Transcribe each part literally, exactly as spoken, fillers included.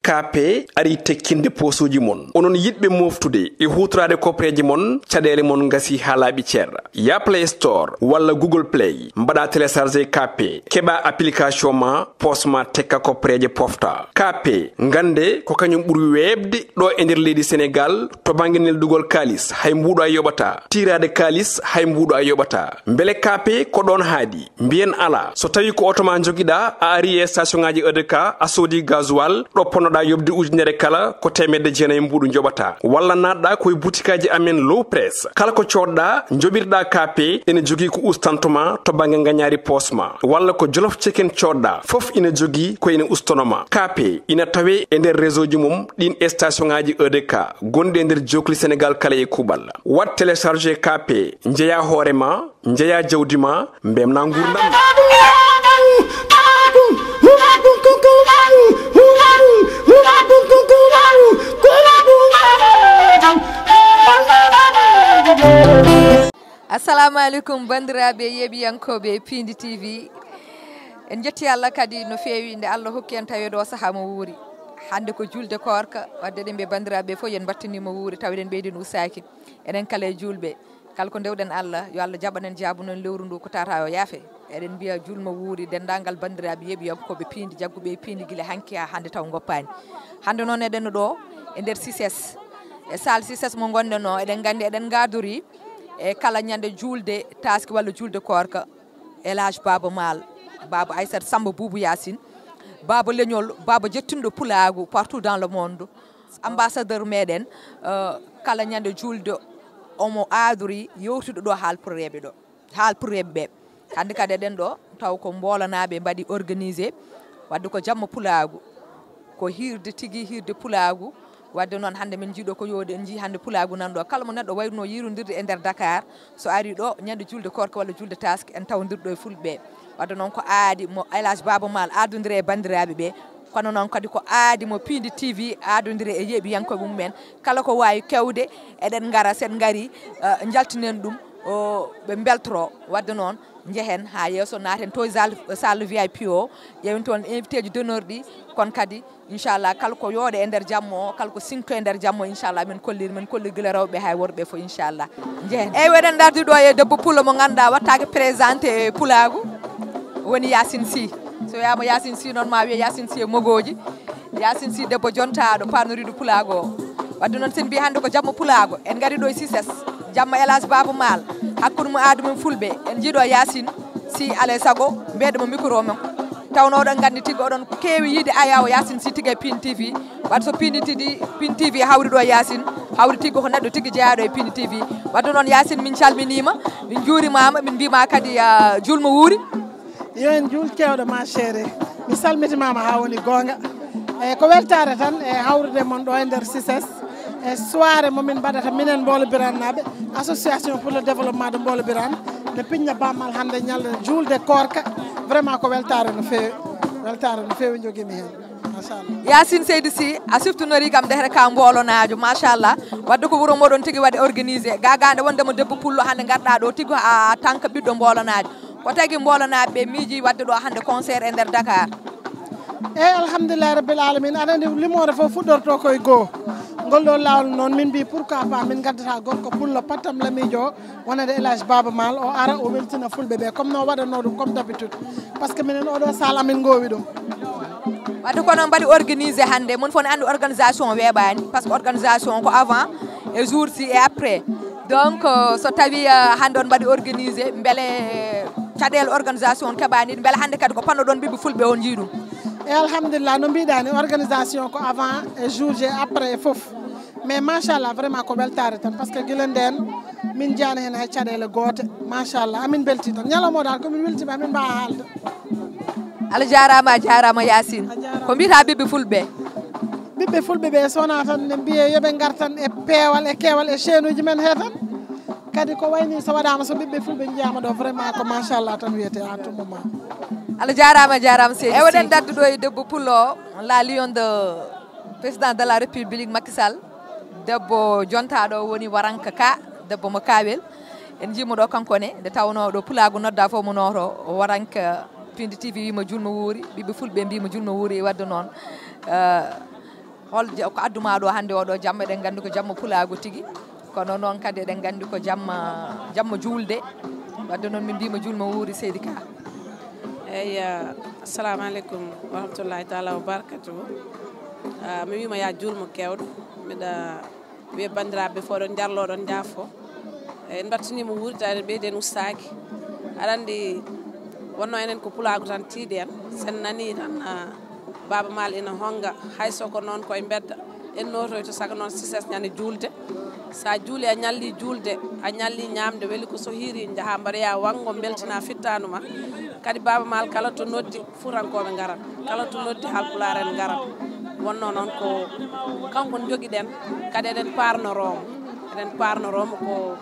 Kaape ari tekkinde poosuuji mon. Onon yiɗɓe mooftude e huutoraade koppereeje mon, caɗeele mon ngasi haa laaɓi cer. Ya Play Store walla Google Play, mbaɗa télécharger Kaape, keɓa application ma, poos ma tekka koppereeje pofta. Kaape, ngannde ko kañum ɓuri weeɓde ɗo e nder leydi Senegaal to bannge neldugol kaalis, hay mbuuɗo a yoɓata. Tiiraade kaalis, hay mbuuɗo a yoɓata. Mbele Kaape ko ɗoon haadi? Mbiyen alaa. So tawii ko oto ma njogiɗaa, a ari e station ŋaaji E D K, a soodi gasoil, ɗo ponnoɗaa yoɓde ujunere kala, ko teemedde jeenayi mbuuɗu njoɓataa. Walla naatɗaa ko e butikaaji amen Low Press. Kala ko coodɗaa, njoɓirɗaa Kaape, ene jogii ko ustantuma to bannge ngañaari poos ma. Walla ko Jolof Chicken coodɗaa, fof ina jogii ko ene ustanoma. Kaape ina tawee e nder réseau ji mum ɗiin station ŋaaji E D K gonɗi e nder jookli Senegaal kala e kuuɓal. Waɗ télécharger Kaape, njeyaa hoore ma, njeyaa jawdi ma, mbemna nguurndam ma. Assalamu alaikum, banndiraaɓe yeeɓiyankooɓe Piindi T V. En njetti Allah kadi no feewi nde Allah hokki en taweede o sahaa mo wuuri. Hannde ko juulde koorka, wadde eɗen mbiya banndiraaɓe fof, yen mbattini mo wuuri, tawa eɗen ɓeydi no usaaki. Enen kala e juulɓe, kala ko ndewɗen Allah, yo Allah jaɓan en, jaabano en lewru ndu, ko tawata yo yaafe. Eɗen mbiya juulmo wuuri, denndaangal banndiraaɓe yeeɓiyankooɓe Piindi, jagguɓe e Piindi gila hanki haa hannde taw ngoppaani. Hannde noon eɗen ɗo e nder C I C E S, e salle C I C E S mo ngonɗen o, eɗen nganndi eɗen ngaadori e kala ñande juulde taaski walla juulde koorka, El Hadj Baaba Maal, Baaba Aissata Samba Boubou Yacine, Baaba Leñol, Baaba jettunɗo Pulaagu partout dans le monde, ambassadeur meɗen, eh, kala ñande juulde omo aadori yewtude ɗo haalpureeɓe ɗo, haalpureeɓe ɓe. Hannde kadi eɗen ɗo taw ko Mboolanaaɓe mbaɗi organisé, wadde ko jamma Pulaagu, ko hiirde tigi, hiirde Pulaagu. Wadde noon hannde min njiiɗo ko yooɗi, en njii hannde Pulaagu nan ɗo. Kala mo neɗɗo wayruno yiirondirde e nder Dakar, so ari ɗo ñande juulde koorka walla juulde taaske, en tawndir ɗo e fulɓe. Wadde noon ko aadi mo El Hadj Baaba Maal aadondire e banndiraaɓe ɓe, kono noon kadi ko aadi mo Piindi T V aadondire e yeeɓiyankooɓe mum en. Kala ko waawi kewde, eɗen ngara, so en ngari, eh, njaltinen ɗum, o, ɓe mbeltoro. Wadde noon, njehen haa yeeso, naaten to e salle, salle V I P o, ƴeewen toon invité ji d'honneur ɗi, kono kadi, inchallah, kala ko yooɗe e nder jamma o, kala ko siŋto e nder jamma o, inchallah, min kollir, min kollir gila rewɓe haa e worɓe fof, inchallah. Njehen. Eyi, eɗen ndardi ɗo e debbo pullo mo ngannduɗaa wattaake présenté e Pulaagu, woni Yacine Sy. So wiyaama Yacine Sy noon, ma wiye Yacine Sy e mogooji. Yacine Sy debbo jontaaɗo, parnoriiɗo Pulaagu o. Wadde noon, so en mbii hannde ko jamma Pulaagu, en ngarii ɗo e C I C E S, jamma El Hadj Baaba Maal, hakkunde mum aadu mum fulɓe, en njii ɗo Yacine Sy, alaa e sago, mbeɗa mo micro mon. Tawnoo oɗon nganndi tigi, oɗon keewi yiide ayaawo Yacine Sy tigi e Piindi T V. Wadde so Piindi tigi, Piindi T V hawri ɗo Yacine, hawri tigi ko neɗɗo tigi jeyaaɗo e Piindi T V. Wadde noon Yacine, min calminiima, min njuurimaama, min mbiima kadi, ah, juulmo wuuri. Yo en juul keewɗo, ma chérie. Mi salmitimaama haa woni goonga. E ko weltaare tan e hawrude mon ɗo e nder C I C E S. E soirée mo min mbaɗata minen Mboolo Birannaaɓe, association pour le développement de Mboolo Birane. Nde piñña Baaba Maal hannde ñalnde juulde koorka. Vraiment ko weltaare no feewi. Weltaare no feewi njogiimi heen. Machallah. Yacine Seydi Sy, a siftinori kam defre ka Mboolonaajo, machallah. Wadde ko wuro moɗon tigi waɗi organisé. Gagaande wonde mo debbo pullo hannde ngarɗa ɗo tigi a tanka ɓiɗɗo Mboolonaajo. Ko tagi Mboolonaaɓe ɓe miiji wadde ɗo hannde concert e nder Dakar? Eyi, alhamdulillahi rabbil alamin. Aɗa anndi limoore fof fuɗɗorto koye goo. Ngol ɗo laawol noon min mbi pourquoi pas min ngaddata gorko pullo pattam lamiijo o, wonande El Hadj Baaba Maal, o ara o weltina fulɓe ɓe comme no waɗatno ɗum comme d'habitude. Par ce que minen oɗo salle amin ngoowi ɗum. Wadde kono mbaɗi organisé hannde, mon fof ne anndi organisation weeɓaani, par ce que organisation ko avant, e jour ci et après. Donc, euh, so tawi, euh, hannde on mbaɗi organisé, mbele caɗeele organisation keɓaani, mbele hannde kadi ko pannoɗon ɓiɓɓe fulɓe on njii ɗum? E alhamdulillah, no mbiɗa ni, organisation ko avant e jour ji e après e fof. Mais machallah, vraiment ko weltaare tan, par ce que gila nden min njaani heen hay caɗeele goote. Machallah, amin mbelti tan. Ñalawma o dal ko min weltiima, amin mbaawa haalde. Allah jaaraama, a jaaraama Yacine. A jaaraama. Ko mbiyata ɓiɓɓe fulɓe? Ɓiɓɓe fulɓe ɓe, so wonaa tan ne mbiye yo ɓe ngar tan e peewal e keewal e chaîne uji men he tan. Kadi ko wayni so waɗaama, so ɓiɓɓe fulɓe njiyaama ɗo, vraiment ko machallah tan wiyete à tout moment. Allah jaaraama, a jaaraama seydi. Ewa, eɗen dardi ɗo e debbo pullo, la lion de président de la République Macky Sall. Debbo jontaaɗo woni Waranka Ka, debbo mo Kaawel. En njii mo ɗo kanko ne, nde tawnoo ɗo pulaagu nodda fof mo nooto, Waranka Piindi T V wiima juulmo wuuri, ɓiɓɓe fulɓe mbiima juulmo wuuri, wadde noon, eh, Hol je-, ko addu maa ɗo hannde oɗo jamma? Eɗen nganndi ko jamma pulaagu tigi, kono noon kadi eɗen nganndi ko jamma, jamma juulde. Wadde noon min mbiima juulma wuuri, seydi Ka. Eyi, eh, assalamu aleykum wa rahmatullahi taala wa barakatuhu. Ah, mi wiima ya juulmo keewɗo. Mbiɗa wiya banndiraaɓe fof ɗon njarlo ɗon njaafo. En mbattiniima wuuri tawi eɗen ɓeydi en ustaaki. Aɗa anndi wonno enen ko pulaagu tan tiiɗi en. Sen nani tan, ah, Baaba Maal ina honnga, hay so ko noon koye mbedda. En nootoyto saka noon sises ñande juulde. So a juuli a ñalli juulde, a ñalli ñaamde, weli ko so hiiri njaha mbaɗoya wanngo mbeltina fittaandu ma. Kadi Baaba Maal kala to noddi Fuutankooɓe ngarat, kala to noddi Haalpulaar en ngarat. Wonno noon ko kanko jogiɗen, kadi eɗen paarnoroomo. Eɗen paarnoroomo ko,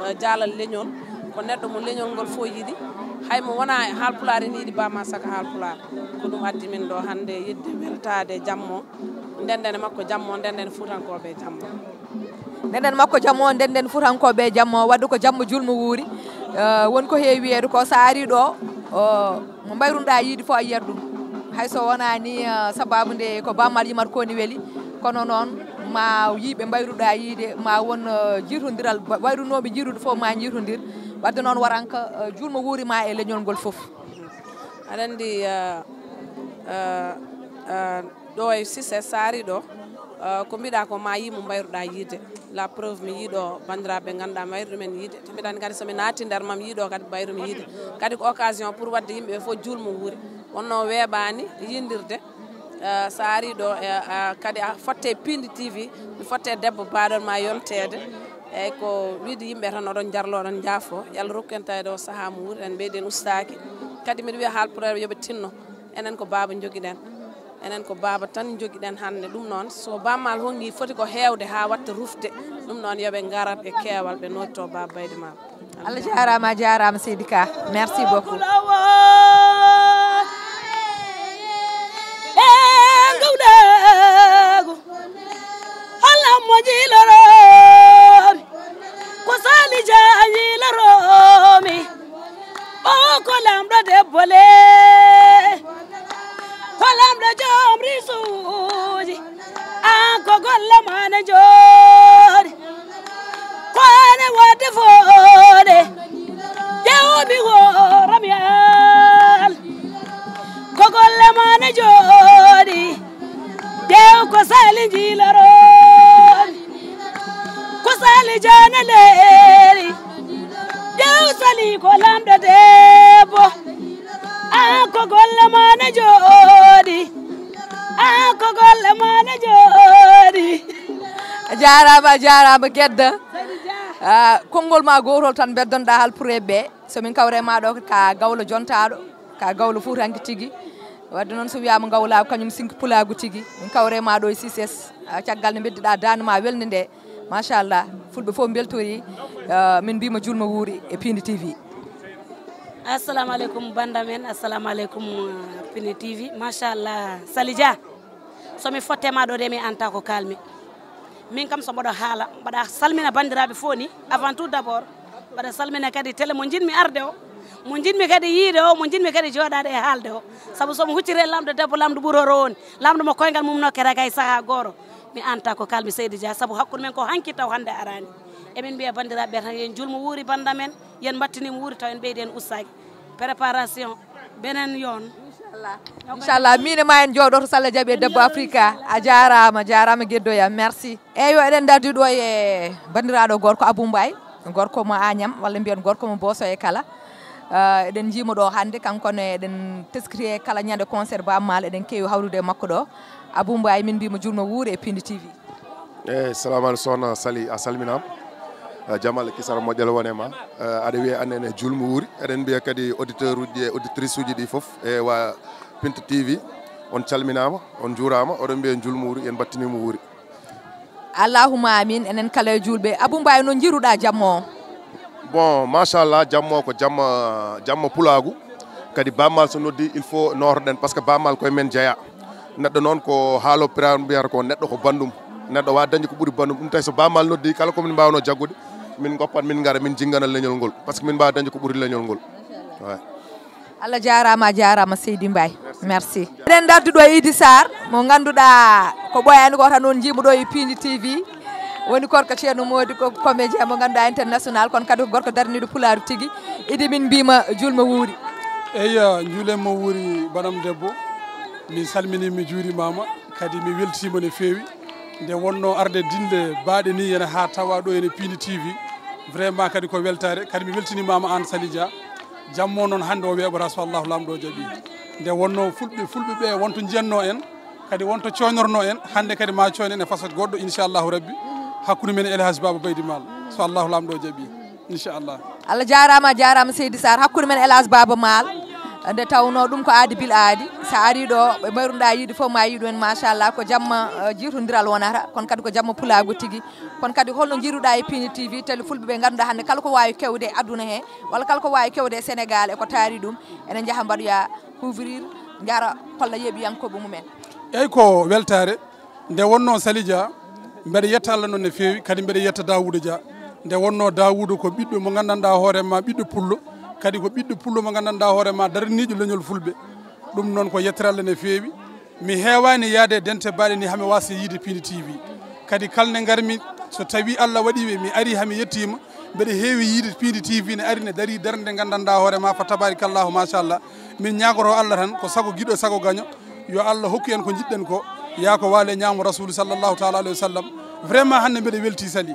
eh, jaalal leñol, ko neɗɗo mo leñol ngol fof yiɗi. Hay mo wonaa Haalpulaar ene yiɗi Baaba Maal saka Haalpulaar. Ko ɗum addi min ɗo hannde, yiɗde weltaade jammo, ndenden e makko jammo, ndenden e Fuutankooɓe jammo. Ndenden makko jammo, ndenden Fuutankooɓe jammo, wadde ko jamma juulmo wuuri. Eh, won ko heewi wiyeede ko, so a arii ɗo, o, mo mbayrunoɗaa yiide fof a yiyat ɗum. Hay so wonaa ni, eh, sabaabu nde ko Baaba Maal yimata ko ne weli, kono noon ma yimɓe mbayruɗaa yiide, ma won, eh, jiitondiral ba-, mbayrunoɓe jiidude fof ma jiitondir. Wadde noon waranka, eh, juulmo wuuri ma e leñol ngol fof. Aɗa anndi, eh, eh, eh, ɗo e sises so a arii ɗo, eh, ko mbiɗa ko ma yii mo mbayruɗaa yiide. La preuve mi yii ɗo banndiraaɓe ngannduɗaa mbayru ɗumen yiide. Te mbiɗa anndi kadi so mi naati nder ma mi yii ɗo kadi mbayru mi yiide. Kadi ko occasion pour wadde yimɓe ɓe fof juulmo wuuri. Wonno weeɓaani yindirde, eh, so a arii ɗo, eh, eh, kadi a fotte Pindi T V, mi fotte debbo baaɗon ma yonteede. Eyyi, ko wiide yimɓe tan oɗon njarlo, oɗon njaafo. Yo Allah rokku en taweede o sahaa mo wuuri, en ɓeydi en ustaaki. Kadi mbiɗa wiya Haalpulaar yo ɓe tinno. Enen ko baaba jogiɗen. Enen ko baaba tan jogiɗen hannde. Ɗum noon, so Baaba Maal honngi foti ko heewde haa watta rufde. Ɗum noon, yo ɓe ngarat e keewal, ɓe noddito Baaba Baydi Maal. Allah jaaraama, a jaaraama seydi Ka. Merci beaucoup. Holla mo jiiloroomi, ko Sali Dia jiiloroomi. O ko laamɗo debbo le, ko laamɗo joom risuuji. An ko golle ma ne jooɗi, ko ene waɗde fooɗe. Ƴeew mi hooram yaal, ko golle ma ne jooɗi. Ƴeew ko Sali jiiloroomi, ko Sali Dia ne leeri. Ƴeew Sali ko laamɗo debbo. An ko golle ma ne jooɗi. An ko golle ma ne jooɗi. A jaaraama, a jaaraama Gedda. Ah, konngol ma gootol tan mbeddonɗaa Haalpulaareeɓe ɓe. So min kawre ma ɗo ka gawlo jontaaɗo, ka gawlo fuutanke tigi. Wadde noon so wiyaama ngawlaagu kañum sinki pulaagu tigi. Min kawre ma ɗo e sises. Ah, caggal nde mbedduɗaa daande ma welde nde. Machallah, fulɓe fof mbeltori, eh, min mbiima juulmo wuuri e Pindi T V. Assalamu aleykum bannda men, assalamu aleykum, eh, Pindi T V. Machallah, Sali Dia, so mi fotte ma ɗo de mi anta ko kalmi. Min kam so mboɗo haala, mbaɗa salmina banndiraaɓe fof ni, avant tout d'abord, mbaɗa salmina kadi télé mo njiɗmi arde o, mo njiɗmi kadi yiide o, mo njiɗmi kadi jooɗaade e haalde o. Sabu so mi hucciri e laamɗo debbo, laamɗo ɓuroro woni, laamɗo mo koyngal mum nokkere kay sahaa gooro. Mi anta ko kalmi Seydi Dia, sabu hakkunde men ko hanki taw hannde araani. Emin mbiya banndiraaɓe ɓe tan, yen juulmo wuuri bannda men, yen mbattini mo wuuri taw en ɓeydi en ustaaki. Préparation, beneen yoon. Inchallah, min e ma en jooɗoto so Allah jaɓi e debbo Afrika. A jaaraama, jaaraama geddoya, merci. Eyyo, eɗen ndardi ɗo e banndiraaɗo gorko Abou Mbaye, gorko mo Agnam, walla mbiyen gorko mo Booso e kala. Ah, eɗen njiimo ɗo hannde, kanko ne eɗen teskiti e kala ñande concert Baaba Maal, eɗen keewi hawrude e makko ɗo. Abou Mbaye, min mbiima juulmo wuuri e Pindi T V. Eyi, salamu aleykum sohna Sali, a salminaama. Eh, jam Allah kisal moƴƴal wone ma. Eh, aɗa wiya annen e juulmo wuuri. Eɗen mbiya kadi auditeur uji e auditrice uji ɗi fof e wa Pindi T V. On calminaama, on njuuraama, oɗon mbiya juulmo wuuri, en mbattiniima wuuri. Allahumma amin, enen kala e juulɓe. Abou Mbaye, no njiiruɗaa jamma o? Bon, machallah, jamma o ko jamma, jamma pulaagu. Kadi Baaba Maal so noddi, il faut nootoɗen, par ce que Baaba Maal koye men jeyaa. Neɗɗo noon ko haalo pira mbiyata ko neɗɗo ko banndum. Neɗɗo waawa dañde ko ɓuri banndum. Ɗum tawi so Baaba Maal noddi, kala ko min mbaawno jaggude, min ngoppat, min ngara, min jinngana leñol ngol. Par ce que min mbaawa dañde ko ɓuri leñol ngol. Ouais. Allah jaaraama, a jaaraama Seydi Mbaye. Merci. Eɗen ndardi ɗo e Idi Sarr, mo ngannduɗaa ko ɓooyaani ko tan noon njiimu ɗo e Piindi T V. Woni gorko Ceerno Moodi, ko comédien mo ngannduɗaa international, kono kadi ko gorko darniiɗo Pulaaru tigi. Idi, min mbiima juulmo wuuri. Eyya, njuulenmo wuuri banam debbo. Mi salminii, mi juurimaama, kadi mi weltiima no feewi. Nde wonno arde dille baaɗe ni ene haa tawa ɗo ene Piindi T V. Vraiment kadi ko weltaare, kadi mi weltinimaama aan Sali Dia. Jammo noon hannde o weeɓata so Allahu Laamɗo o jaɓi. Nde wonno fulɓe, fulɓe ɓe wonto njiyatno en, kadi wonto coynorno en, hannde kadi ma coynen e façon goɗɗo, inchallahu rabbi, hakkunde men e El Hadj Baba Baydi Maal, so Allahu Laamɗo o jaɓi, inchallah. Allah jaaraama, a jaaraama Seydi Sarr, hakkunde men El Hadj Baba Maal. Nde tawnoo ɗum ko aadi bil aadi, so a arii ɗo, ɓe mbayrunoɗaa yiide fof ma yiidu en, machallah, ko jamma, eh, jiitondiral wonata, kono kadi ko jamma pulaagu tigi. Kono kadi holno njiiruɗaa e Piindi T V, télé fulɓe ɓe ngannduɗaa hannde kala ko waawi kewde e aduna he, walla kala ko waawi kewde e Sénégal e ko taari ɗum, ene njaha mbaɗoya couvrir, njara kolla yeeɓiyankooɓe mumen? Eyyi, ko weltaare. Nde wonno Sali Dia, mbeɗa yetta Allah noon no feewi, kadi mbeɗa yetta Daawuda Dia. Nde wonno Daawuda ko ɓiɗɗo mo nganndanɗaa hoore ma, ɓiɗɗo pullo, kadi ko ɓiɗɗo pullo mo nganndanɗaa hoore ma, daraniiɗo leñol fulɓe. Ɗum noon ko yettere Allah no feewi. Mi heewaani yaade e dente baaɗe ni hami waasa yiide Piindi T V. Kadi kala nde ngarmi, so tawi Allah waɗi ɓe, mi ari hami yettiima, mbeɗa heewi yiide Piindi T V ne ari ne darii darnde nganndanɗaa hoore ma, fa tabarikallahu, machallah. Min ñaagoto Allah tan, ko sago giɗo, sago gaño, yo Allah hokku en ko njiɗɗen ko, yaa ko waale ñaamo Rasulu sallallahu taala alayhi wa sallam. Vraiment hannde mbeɗa welti Sali,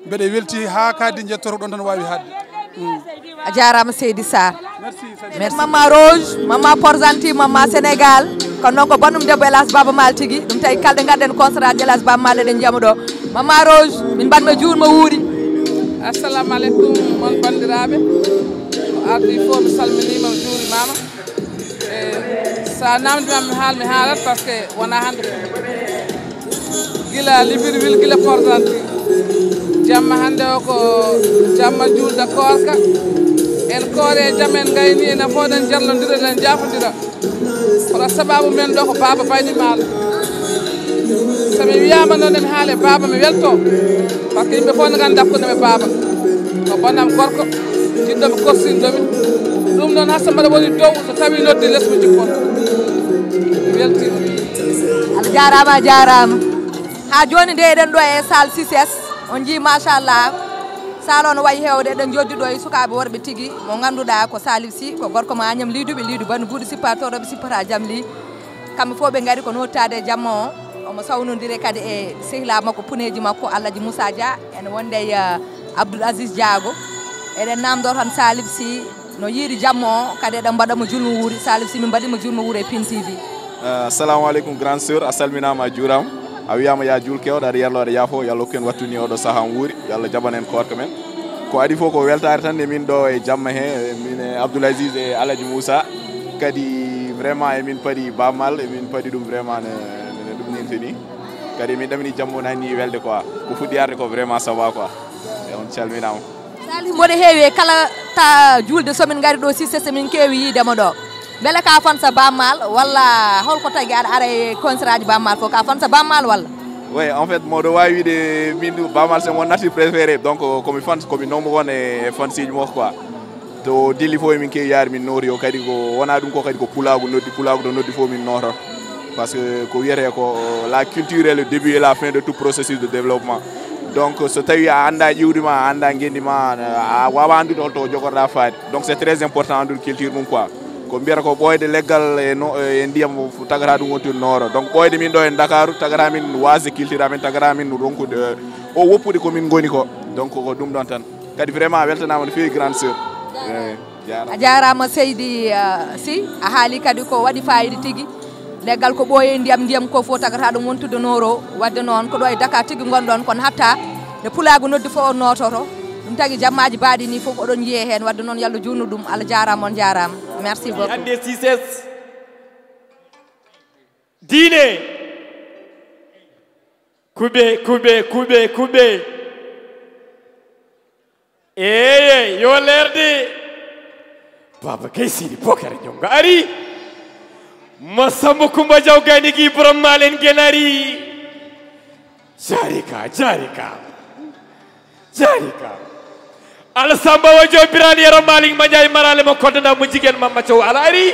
mbeɗa welti haa kadi njettoto ɗon tan waawi haɗde. Mm. A jaaraama Seydi Sarr. Merci, Sali. Merci. Mamma Rose, Mamma Porzanti, Mamma Sénégal. Kono noon ko banndum debbo Elas Baba Maal tigi. Ɗum tawi kala ɗe ngarɗen concert aji Elas Baba Maal eɗen njiyamo ɗo. Mamma Rose, min mbaɗma juulmo wuuri. Assalamu aleykum, mon banndiraaɓe. Ko ardi fof mi salminiima, mi juurimaama. E, so a naamndiima mi haal, mi haalat, par ce que wonaa hannde. Gila Libreville, gila Port-Gentil. Jamma hannde o ko jamma juulde koorka. En koore e jam, en ngayni, enen fof eɗen jallondira, eɗen jaafondira. Kono sababu men ɗo ko Baaba Baydi Maal. So mi wiyaama noon emi haale Baaba, mi welto. Par ce que yimɓe fof ne nganndi hakkunde am e Baaba. Ko banam gorko, jiɗɗo mi, korsinɗo mi. Ɗum noon, hasa mbaɗa woni dow, so tawi noddi les mi jippoto. Mi weltiima. Allah jaaraama, a jaaraama. Haa jooni nde eɗen ɗo e salle six S. On njii, machallah. Salle o no wayi heewde, eɗen njoddi ɗo e sukaaɓe worɓe tigi, mo ngannduɗaa ko Salif Sy, ko gorko mo Agnam Liiduɓe, Liidu Bandu Buuɗi Sippa, tooɗo ɓe sippata jam lii. Kamɓe fof ɓe ngari ko noottaade e jamma o. Omo sawnondiri kadi e sehilaaɓe makko, puneeji makko, Alhaji Moussa Dia, ene wonde e, eh, Abdoul Aziz Diago. Eɗen naamndoo tan Salif Sy no yiiri jamma o, kadi eɗen mbaɗa mo juulmo wuuri. Salif Sy, min mbaɗi mo juulmo wuuri e Piindi T V. Eh, assalamu aleykum, grande sœur, a salminaama, a juuraama. A wiyaama ya juul keewɗo, aɗa yerlo, aɗa yaafo. Yo Allah hokku en wattu ni oɗo sahaa mo wuuri. Yo Allah jaɓan en koorka men. Ko adii fof ko weltaare tan nde min ɗo e jamma he, min e Abdoul Aziz e Alhaji Moussa. Kadi vraiment emin paɗi Baaba Maal, emin paɗi ɗum vraiment no, no, no ɗum nirti ni. Kadi emin ɗamini jamma o nani welde quoi. Ko fuɗɗi arde ko vraiment ça va quoi. E on calminaama. Salif, mboɗo heewi e kala ta juulde so min ngari ɗo six S, min keewi yiide mo ɗo. Mbele ka fansa Baaba Maal walla holko tagi aɗa ara e concert aji Baaba Maal fof, ka fansa Baaba Maal walla? Oui, en fait, mboɗo waawi wiide min ɗum Baaba Maal c'est mon artiste préféré. Donc, euh, ko mi fans, ko mi number one e, e fansiiji mo quoi. To dilli fof emin keewi yaade min nooti o, kadi ko wona ɗum ko kadi ko pulaagu noddi, pulaagu to noddi fof min noototo. Par ce que ko wiyetee ko, euh, la culture est le début et la fin de tout processus de développement. Donc, so tawi a annda ƴiwdi ma, a annda ngenndi ma, a waawa anndude holto jogorɗa faade. Donc, c'est très important anndude culture mum quoi. Ko mbiyata ko ɓooyde leggal e no, e ndiyam, tagata ɗum wontude nooro. Donc, ɓooyde min ɗo e Ndakaaru, tagata min waasde culture amen, tagata min ronkude, eh, o woppude ko min ngoni ko. Donc, ko ɗum ɗon tan. Kadi vraiment a weltanaama no feewi, grande sœur. Eh, jaaraama. A jaaraama seydi, eh, Sy, a haali kadi ko waɗi fayida tigi. Leggal ko ɓooyi e ndiyam, ndiyam ko fof tagata ɗum wontude nooro. Wadde noon ko ɗo e Dakar tigi ngonɗon, kono hatta nde pulaagu noddi fof on noototo. Ɗum tagi jammaaji baaɗi ni fof oɗon njiyee heen. Wadde noon yo Allah juutnu ɗum. Allah jaaraama, on jaaraama. Merci beaucoup. Hannde six S. Diine. Kuɓe, kuɓe, kuɓe, kuɓe. Eeye, yo leerde. Baaba Gay Sidi Bokar Ñonga ari. Masamba Kumba Jaw Gayni gi borom Maalen Gen ari. Jaari ka, jaari ka. Jaari ka. Alasamba wo Jow Birani Yero Malik Manjay Marale mo koddana mo jigéen Mama Thiaw Ala ari.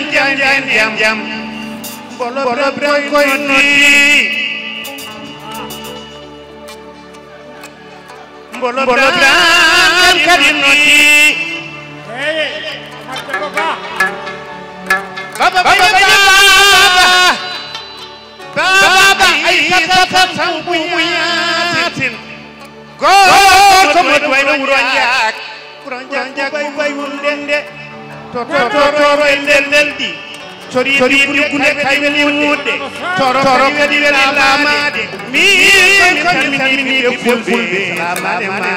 jam, jam, jam, jam. Mbolo, mbolo, mbolo, koy noddi. Mbolo, mbolo, mbolo, kadi noddi. Baba, baba, baba. Baba Aysata Sambu Yaasin. Gooto mo wayno wuro Njaak. Wuro Njaak bay bay wonde. To, to, to, to, to, e nder leldi. Sori, sori, ɓuri gune kaywe wonde. Toro, toro, kadi weli laamaade. Min, min, min, min, min, min, fulɓe. Salaamaade ma,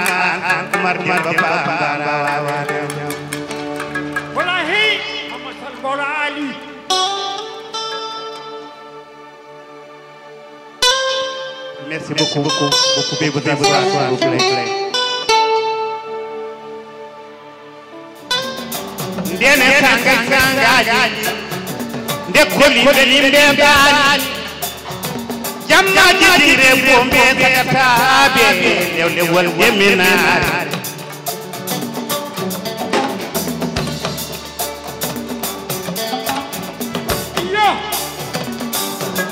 an, Umar Demba Ba, Ba, Ba, Ba, Ba. Wallahi, Amasal Bola Ali. Merci beaucoup, beaucoup, beaucoup, Bébé Zazou, s'il vous plaît. Ndene sanga sangaji, nde koli ɓe yimɓe mbaani. Jammaji dire bombe kayataɓe, lewle wonde minari.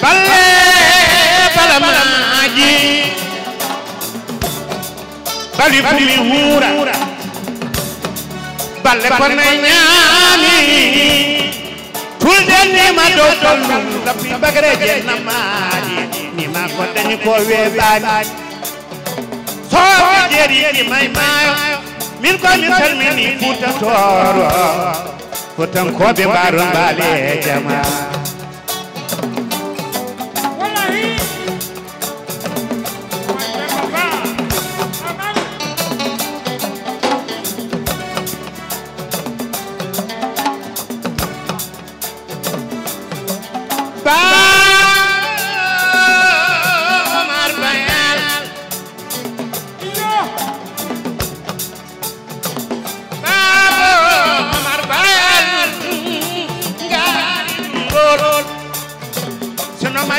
Balle balamaaji, bali kumi huura. Balle ko nay ñaami, tulden ni ma dow tollu, lappi bagreje namaaji, ni ma ko dañi ko weeɓaani. Sooɓe jeeri ɗi may maayo, min ko min salmini Fuuta Tooro. Fuutankooɓe mbaaron mbaale jama. Wallahi.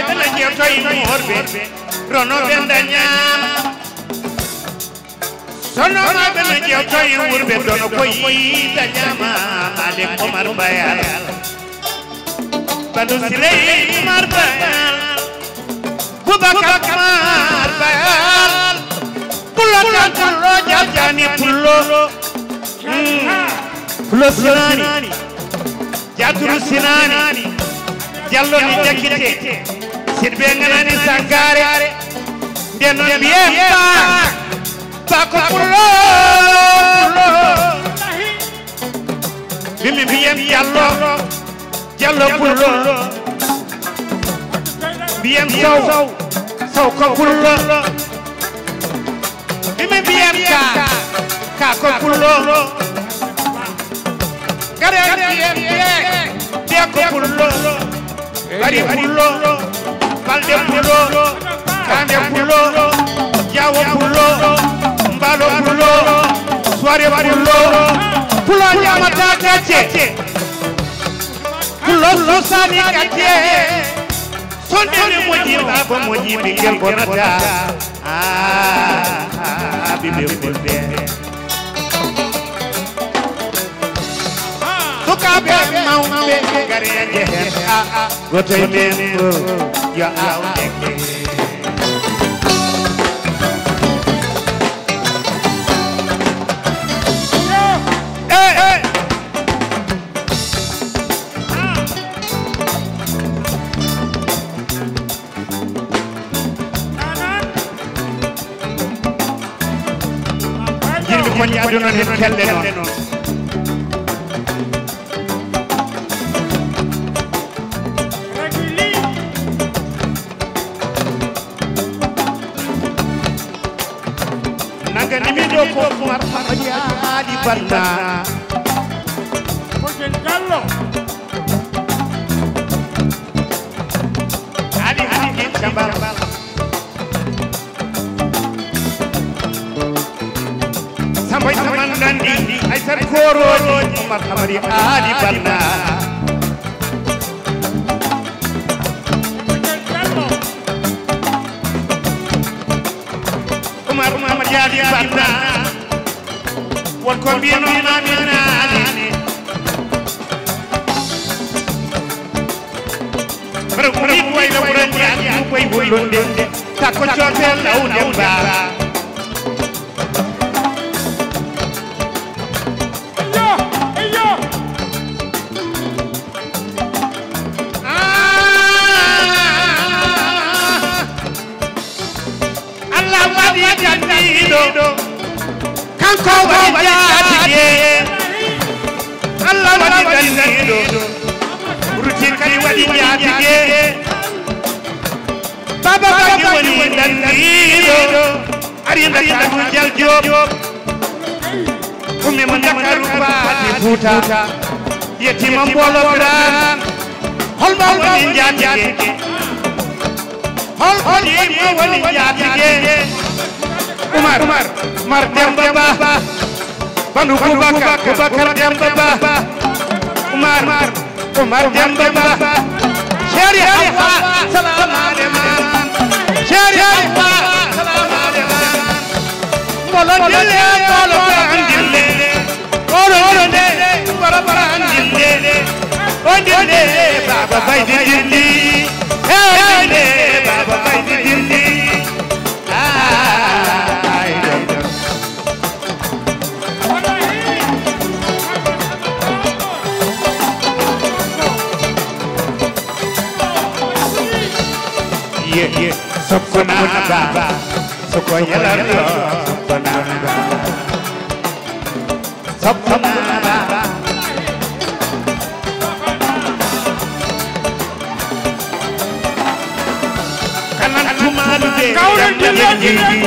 Ɓe na jewtoyi moorɓe, rono ɓe dañaama. Sonno ma ɓe na jewtoyi wurɓe, dono ko yiida ñaama. Malik Omar Bayal. Badu Siley Omar Bayal. Boubacar Omar Bayal. Pullo kan pullo, jajani pullo. Hmm. Pullo sinani. Jaturu sinani. Jallo ni jakite. Sirbe nganani sangare. Nden non mbiyen ba. Ba ko pullo. Pullo. Mimi mbiyen jallo. Jallo pullo. Mbiyen sow. Sow ko pullo. Mimi mbiyen ka. Ka ko pullo. Gare mbiyen biye. Biye ko pullo. Bari pullo. Balde pullo. Kande pullo. Jawo pullo. Mbalo pullo. Soirée pullo. Pullo ñamata gacce. Pullo susani gacce. Sonde ne moƴi, baaba moƴi, ɓinngel bonata. Ah, ah, ɓiɓɓe fulɓe. Sukaaɓe mawɓe, gare njehe. Ah, ah, gooto e men ko yo aaw ndekke. Eh, eh. Jiɗmi ko ñaado noon en kelle noon. Nagani mi ɗo ko Umar Hamadi Ali Banna. Ko jen Gallo. Ali Hamadi Jambal. Samba Issa Mandandi, Aysat Koroji, Umar Hamadi Ali Banna. Umar, Umar Jaadi Banna. Won ko mbiyano Maami Naani. Bara ko ni ko wayla Burandi ak ko koy wulonde. Takko coote law dem ba. Iyo, iyo. Ah! Allah waɗi dandiiɗo, kanko waɗi jaatige. Allah waɗi dandiiɗo, ruti kadi waɗi jaatige. Baba Bagi woni dandiiɗo, ari Ndakaaru Jal Joob. Ummi mo Ndakaaru faati Fuuta. Yettiima Mboolo Biraan. Holmo woni njaatige? Holmo woni njaatige? Umar, Umar Demba Ba. Banu Bubakar, Bubakar Demba Ba. Umar, Umar Demba Ba. Chéri Hawa, salaam aleykum. Chéri Hawa, salaam aleykum. Mboolo dille, mboolo barandille. Mboolo dille, mboolo barandille. O dille, Baba Baydi dille. He dille, Baba Baydi dille. Ay, ay, ay. Ye, ye, sokona ba, soko yalardo, sokona ba, sokona ba. Kanan tumalu de, kawre dam dam jindi.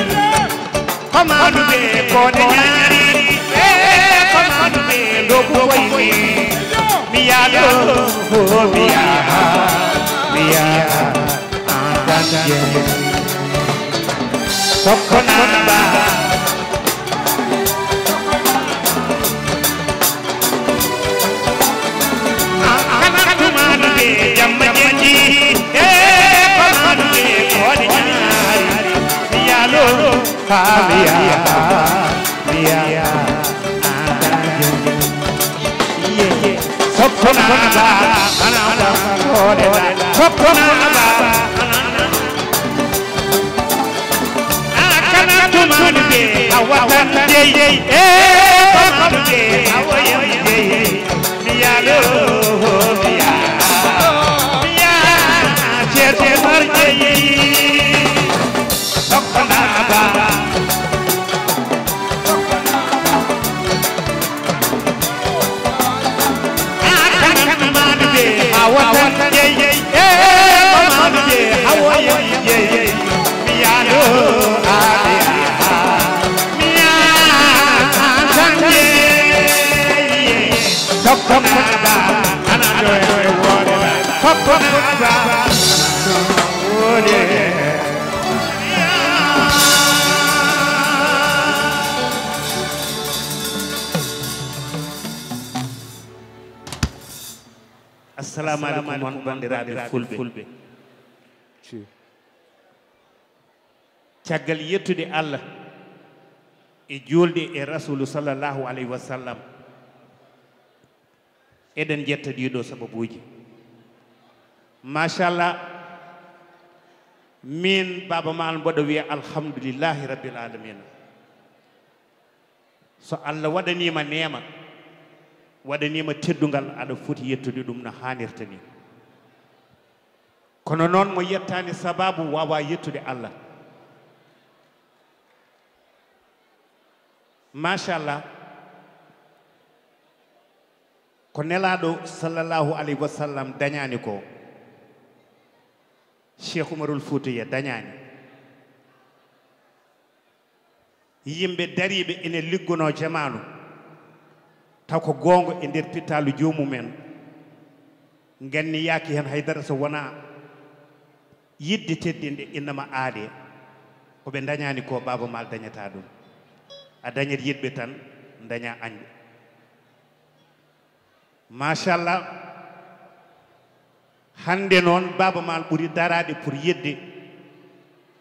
Komaaduɓe koode ñaari, e komaaduɓe ndogu koyni. Mi yaado, mi yaha, mi yaha, en tant que Sokko Namba. Kana tumaaduɓe jamma jeeji, e ko Miya, miya, miya, miya. Sokkona ba, ana ba, kone ba. Sokkona ba, ana. Akana tumani be, awatan dey. Eh, tumani be, awayan dey. Miya lo, miya. Miya, che, che, mar dey. Sokkona ba. Assalamu aleykum on banndiraaɓe fulɓe. Caggal yettude Allah e juulde e Rasulu sallallahu alayhi wa sallam, eɗen jetta ɗiɗo sababuuji. Machallah, min Baaba Maal mboɗo wiya alhamdulillahi rabbil alamina. So Allah waɗaniima neema, waɗaniima teddungal, aɗa foti yettude ɗum no haanirta ni. Kono noon mo yettaani sababu waawaa yettude Allah. Machallah, ko Nelaaɗo sallallahu alayhi wa sallam dañaani ko, Cheikh Umarul Fuutiya dañaani. Yimɓe dariiɓe ene liggonoo jamaanu, taw ko goonga e nder pittaalu joomum en, nganniyaaki heen hay dara so wonaa yiɗde teddinde innama aadee. Ko ɓe ndañaani ko, Baaba Maal dañataa ɗum. A dañat yiɗɓe tan, ndañaa añɓe. Machallah, hannde noon Baaba Maal ɓuri daraade pour yedde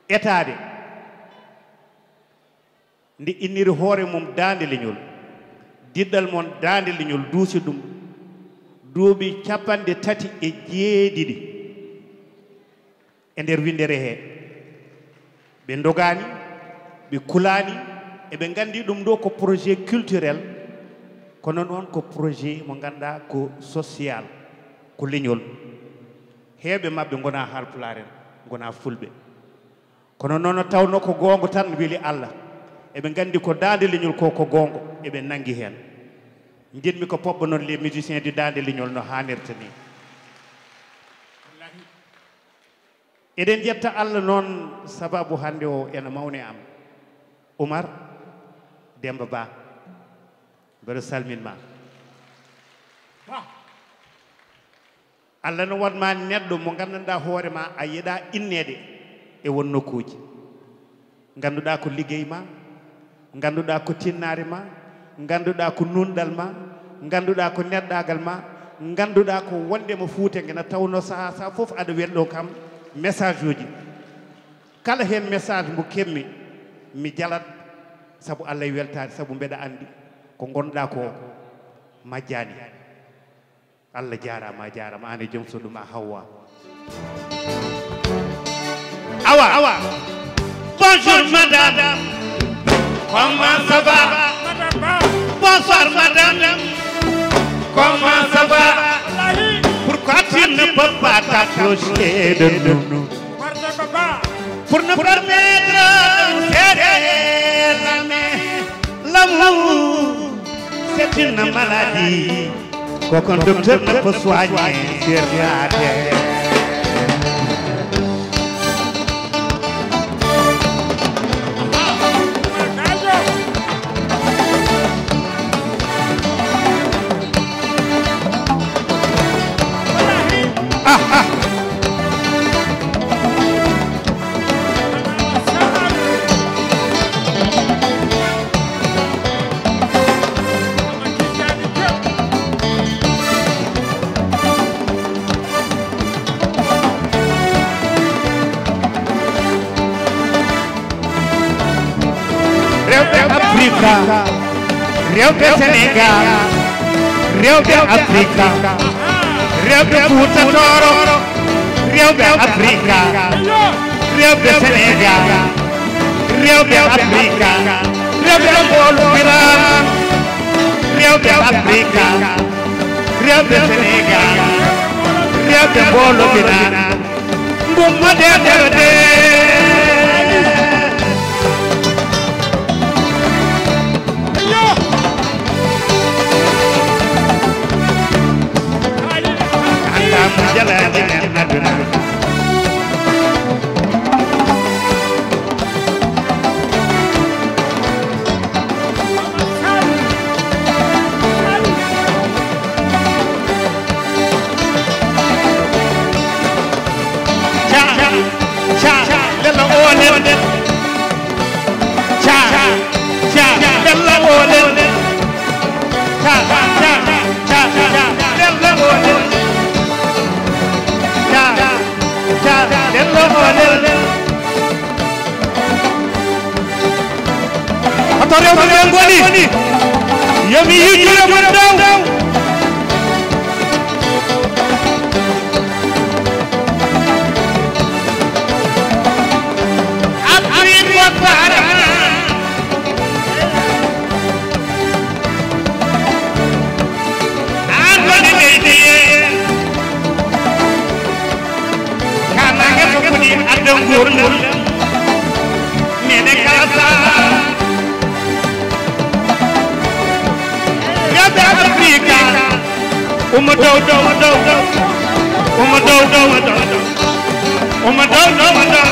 etaade. Nde inniri hoore mum Daande Leñol, diɗɗal mon Daande Leñol duusi ɗum duuɓi capanɗe tati e jeeɗiɗi e nder winndere he. Ɓe ndogaani, ɓe kulaani, eɓe nganndi ɗum ɗo ko projet culturel, kono noon ko projet mo ngannduɗaa ko social, ko leñol. Heewɓe maɓɓe ngonaa Haalpulaar en, ngonaa Fulɓe. Kono noon, o tawno ko goonga tan weli Allah. Eɓe nganndi ko Daande Leñol ko, ko goonga, eɓe nanngi heen. Njiɗmi ko poɓɓa noon les musiciens du Daande Leñol no haanirta ni. Eɗen njetta Allah noon sababu hannde o ena mawni am. Umar Demba Ba, mbeɗa salmin ma. Allah no waɗ ma neɗɗo mo nganndanɗaa hoore ma, a yiɗaa inneede e won nokkuuji. Ngannduɗaa ko liggey ma, ngannduɗaa ko tinnaare ma, ngannduɗaa ko nunɗal ma, ngannduɗaa ko neɗɗaagal ma, ngannduɗaa ko wonde mo Fuuta ngena tawnoo sahaa sahaa fof aɗa welɗo kam message uji. Kala heen message mo keɓmi, mi jalat, sabu Allah e weltaade, sabu mbeɗa anndi ko ngonɗaa ko majjaani. Allah jaaraama, a jaaraama, aan e joom suudu ma Hawwa. Awa, awa. Bonjour madame, comment ça va? Bonsoir madame, comment ça va? Pourquoi tu ne peux pas t'approcher de nous pour nous permettre de nous serrer la main? L'amour, c'est une maladie qu'aucun docteur ne peut soigner sur la terre. Rewɓe Senegal, rewɓe Afrika, rewɓe Fuuta Tooro, rewɓe Afrika, rewɓe Senegal, rewɓe Afrika, rewɓe Mboolo Biraan, rewɓe Afrika, rewɓe Senegal, rewɓe Mboolo Biraan. Ngumma de de de. Anda mo jala di men aduna. Ca, ca, ca, lello o lel. Ca, ca, lello o lel. Ca, ca, ca, ca, lello o lel. Ca, ca, lello o lel. Hoto rewɓe ɓe ngoni? Yo mi yijjude mon dow. Abri ko barama. An woni leydi. Ka nange to kudi adda ngurndan. Mene kala sa. Rewɓe Afrika. Uma dow, dow, uma dow, dow. Uma dow, dow, uma dow. Uma dow, dow, uma dow.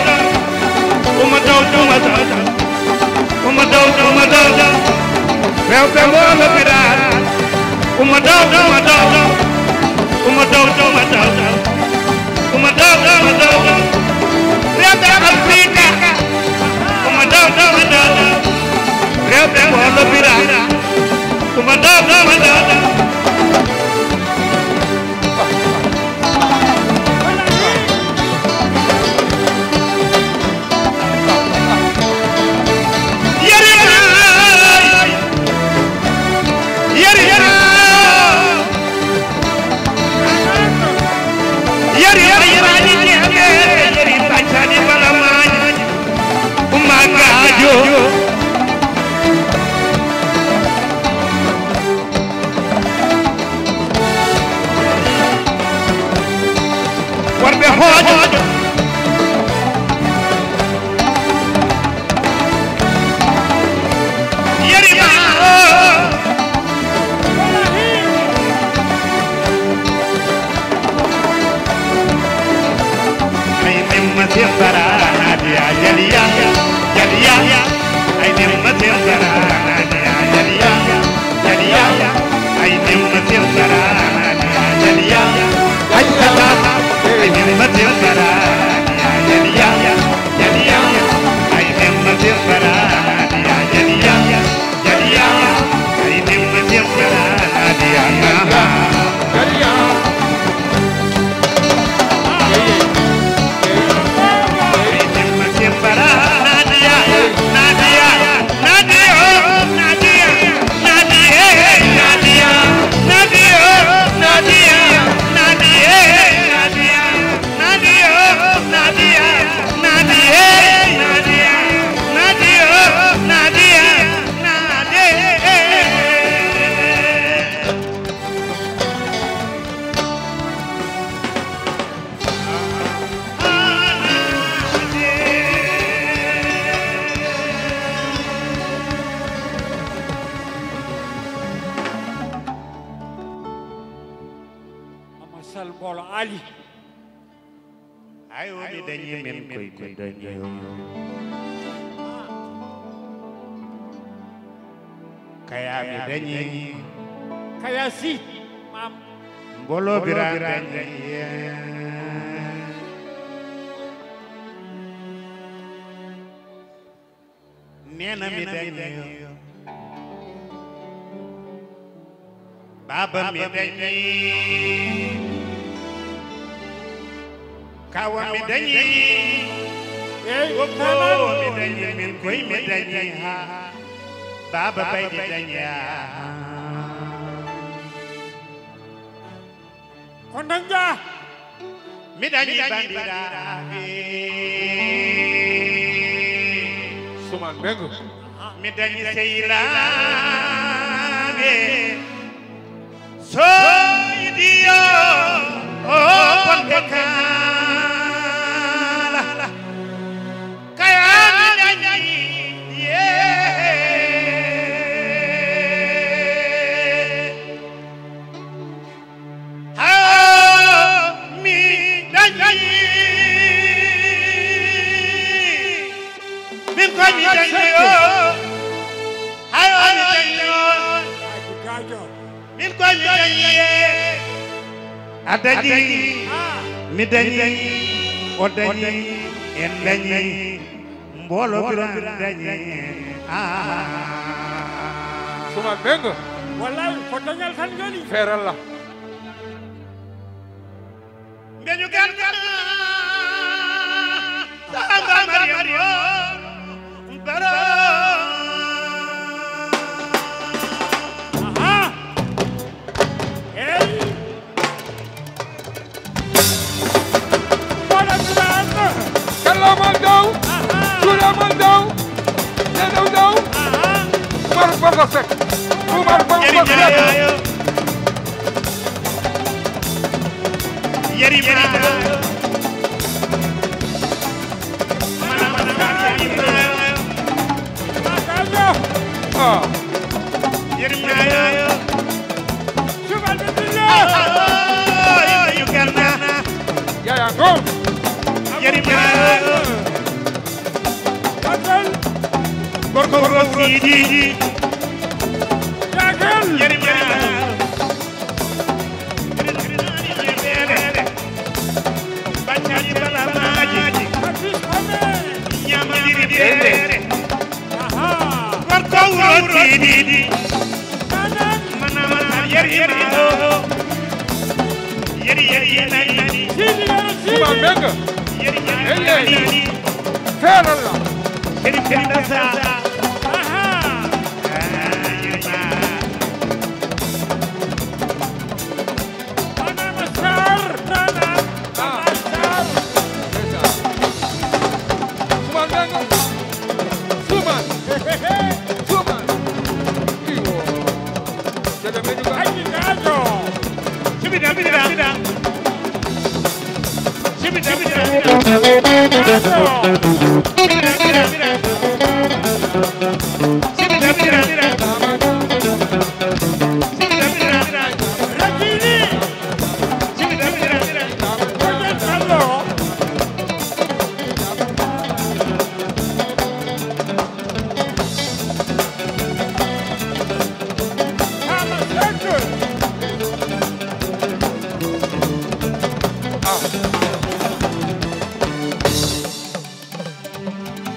Uma dow, dow, uma dow. Uma dow, dow, uma dow. Rewɓe Mboolo Biraan. Uma dow, dow, uma dow. Uma dow, dow, uma dow. Uma dow, dow, uma dow. Rewɓe Afrika. Uma dow, dow, uma dow. Rewɓe Mboolo Biraan. Uma dow, dow, uma dow. Yeri maay. Yeri maay. Yeri maay, yeri maay, yeri bancani bala maay. Uma gaajo. Worɓe hoojo. Yeri ma o. Ay nimma sembara nadiya yaliya yaliya. Ay nimma sembara nadiya yaliya yaliya. Ay nimma sembara nadiya yaliya. Ay tata. Ay nimma sembara nadiya yaliya yaliya. Ay nimma sembara nadiya yaliya yaliya. Ay nimma sembara nadiya. Aha. Mama Sall Mboolo Ali. Ay, o mi dañi min koy ko dañi o. Kaya mi dañi. Kaya si. Mam. Mboolo Biraan dañi. Neena mi dañi. Baaba mi dañi. Kawa mi dañi. Gogo mi dañi. Min koy mi dañi. Ha. Baba Baydi dañi. Ko dañɗa? Mi dañi bandiraɓe. Suman Mbengue. Mi dañi sehilaaɓe. So yiɗi yo o bonde kala. Kaya mi dañi, yee. Haa mi dañi, min ko mi dañi o, haa mi dañi o. Min ko mi dañi, yee. A dañi, mi dañi, o dañi, en dañi. Mbooloo Biran dañi. Ah. Suman Mbengue. Wallahi, ko dañal tan joni. Feeralla. Mbeñu ganda. Samba Mario. Baro. Aha. Hey. Kalla mal daw, suuɗa mal daw, ɗe daw daw. Umar Baba Seck, Umar Baba Seck. Yeri Mayo. Ah. Yeri Mayo. Yaya Ngom. Yeri Mayo. Gorko wuro Sidi. Yeri Mayo. Baññaaji balamaaji. Ñaamandiri beere. Gorko wuro Sidi. Manama yeri ma o. Yeri yeri nani. Suman Mbengue. Yeri ma nani. Feeralla. Sherif Penda Sa. Aha. Ah, yeri ma. Manama Sarr, Nana. Ah. Sarr. Ndeysaan. Suman Mbengue. Suman. Suman. Iwo. Jada meju ka. Ayi, gajo. Sibida, sibida, sibida. Sibida, sibida, sibida. Gajo.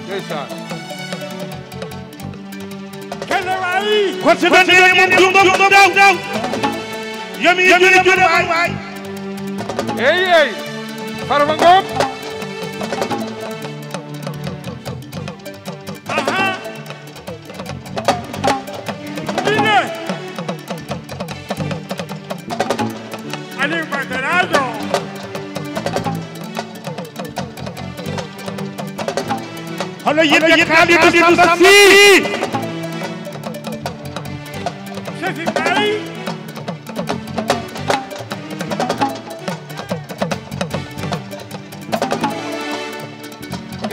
Ndeysaan. Kene wayi. Ko so ɓe ndini mum junngo mum daw. Yomi, yomi, yomi, yomi waay. Eyi, eyi. Farba Ngom. Aha. Ine. Aliou Badarajo. Hono yimɓe Kalidou Samba Sy. Sefi Mbaye.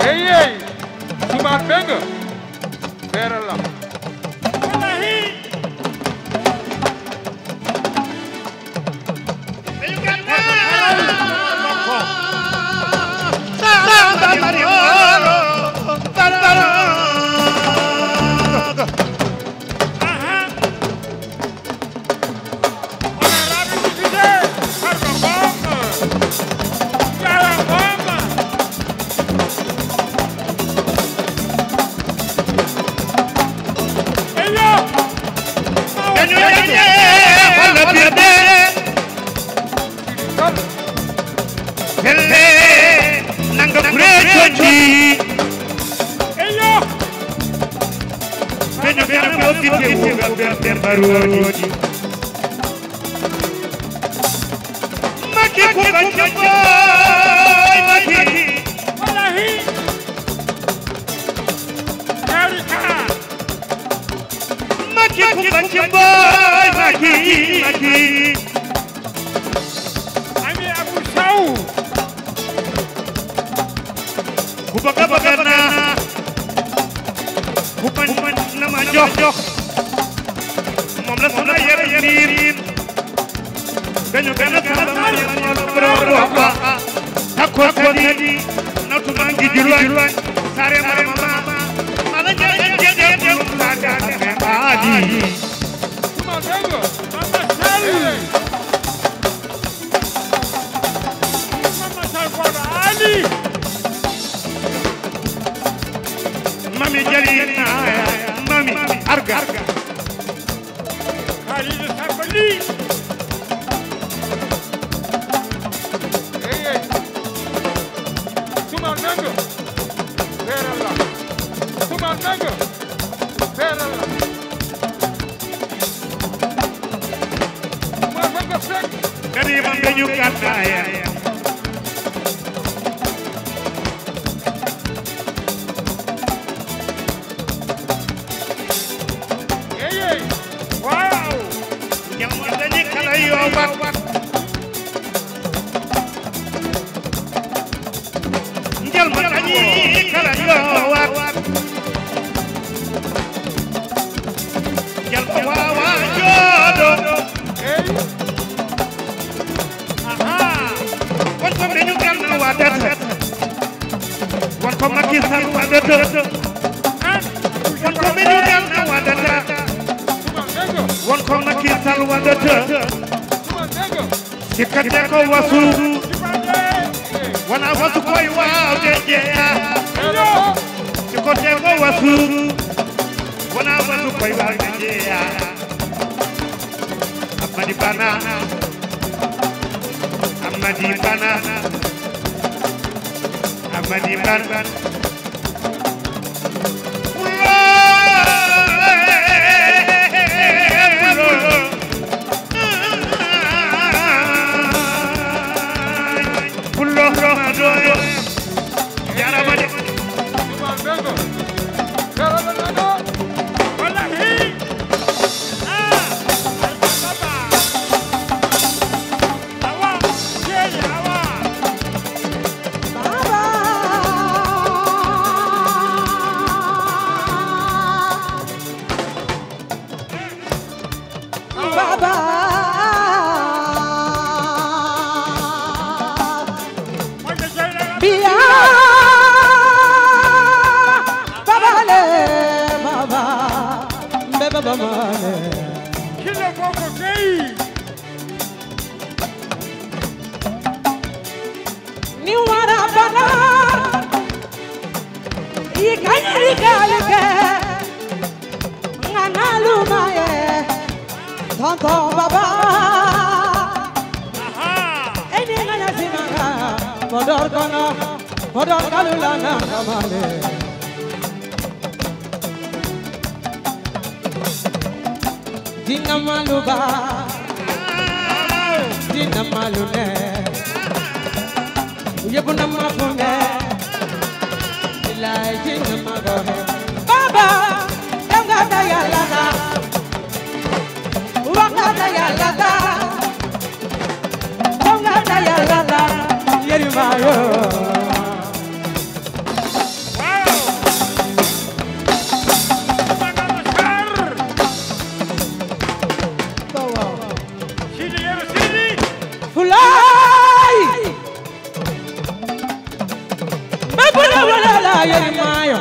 Eyi, eyi. Suman Mbengue. Feeralla. Wallahi. Pelle nanga kureejoji. Eyo. Beño ɓe Maki ko kanke boy, Maki. Wallahi. America. Maki ko kanke boy, Maki, Maki. Ami Abu Saw. Kuba kaba kana. Kuba nama jox. Moom la sama yar yar. Dañu benn sama yar yar. Takko kadi. Natu mangi julwa. Sare mama. Ala jere jere. Mama Sall. Mami Jali, Mami Arga. Khalidou Samba Ly. Hey, hey. Toumane Mengo. Feeral la. Toumane Mengo. Feeral la. Kadi man dañu gàddaaya. Yeye. Wow. Jam dañi kala yo wat. Ngel ma dañi kala yo wat. Ngel ko wawa jooɗo. Ey. Aha. Won ko ɓe ñu gam na waɗata. Won ko Macky Sall waɗata. Won ko ɓe ñu gam na waɗata. Won ko Macky Sall waɗata. Sikkate ko wasu, wona wasu koye waawde jeeya. Sikkate ko wasu, wona wasu koye waawde jeeya. Amadi Bana, Amadi Bana, Amadi Bana. Pullo, pullo, pullo. Jarama de. Wallahi. Ah, baba. Awa, jeeje, awa. Baba. Baba. Biya. Baba le, baba. Mbe baba male. Kile koko kei. Ni wara bana. Ikanyiri kalike. Ngana lumaye. Tonton baba. Aha. Eni ngana sinanga. Podor kono. Podor kalula na kamale. Dina maluba. Dina malune. Yebu na mafune. Ilai dina magohe. Baba, yanga da yalada. Wanga da yalada. Wanga da yalada. Yeri mayo. Wow! Madame Sarr! Sidi Yero Sidi! Fulay! Babula wala la yeri mayo.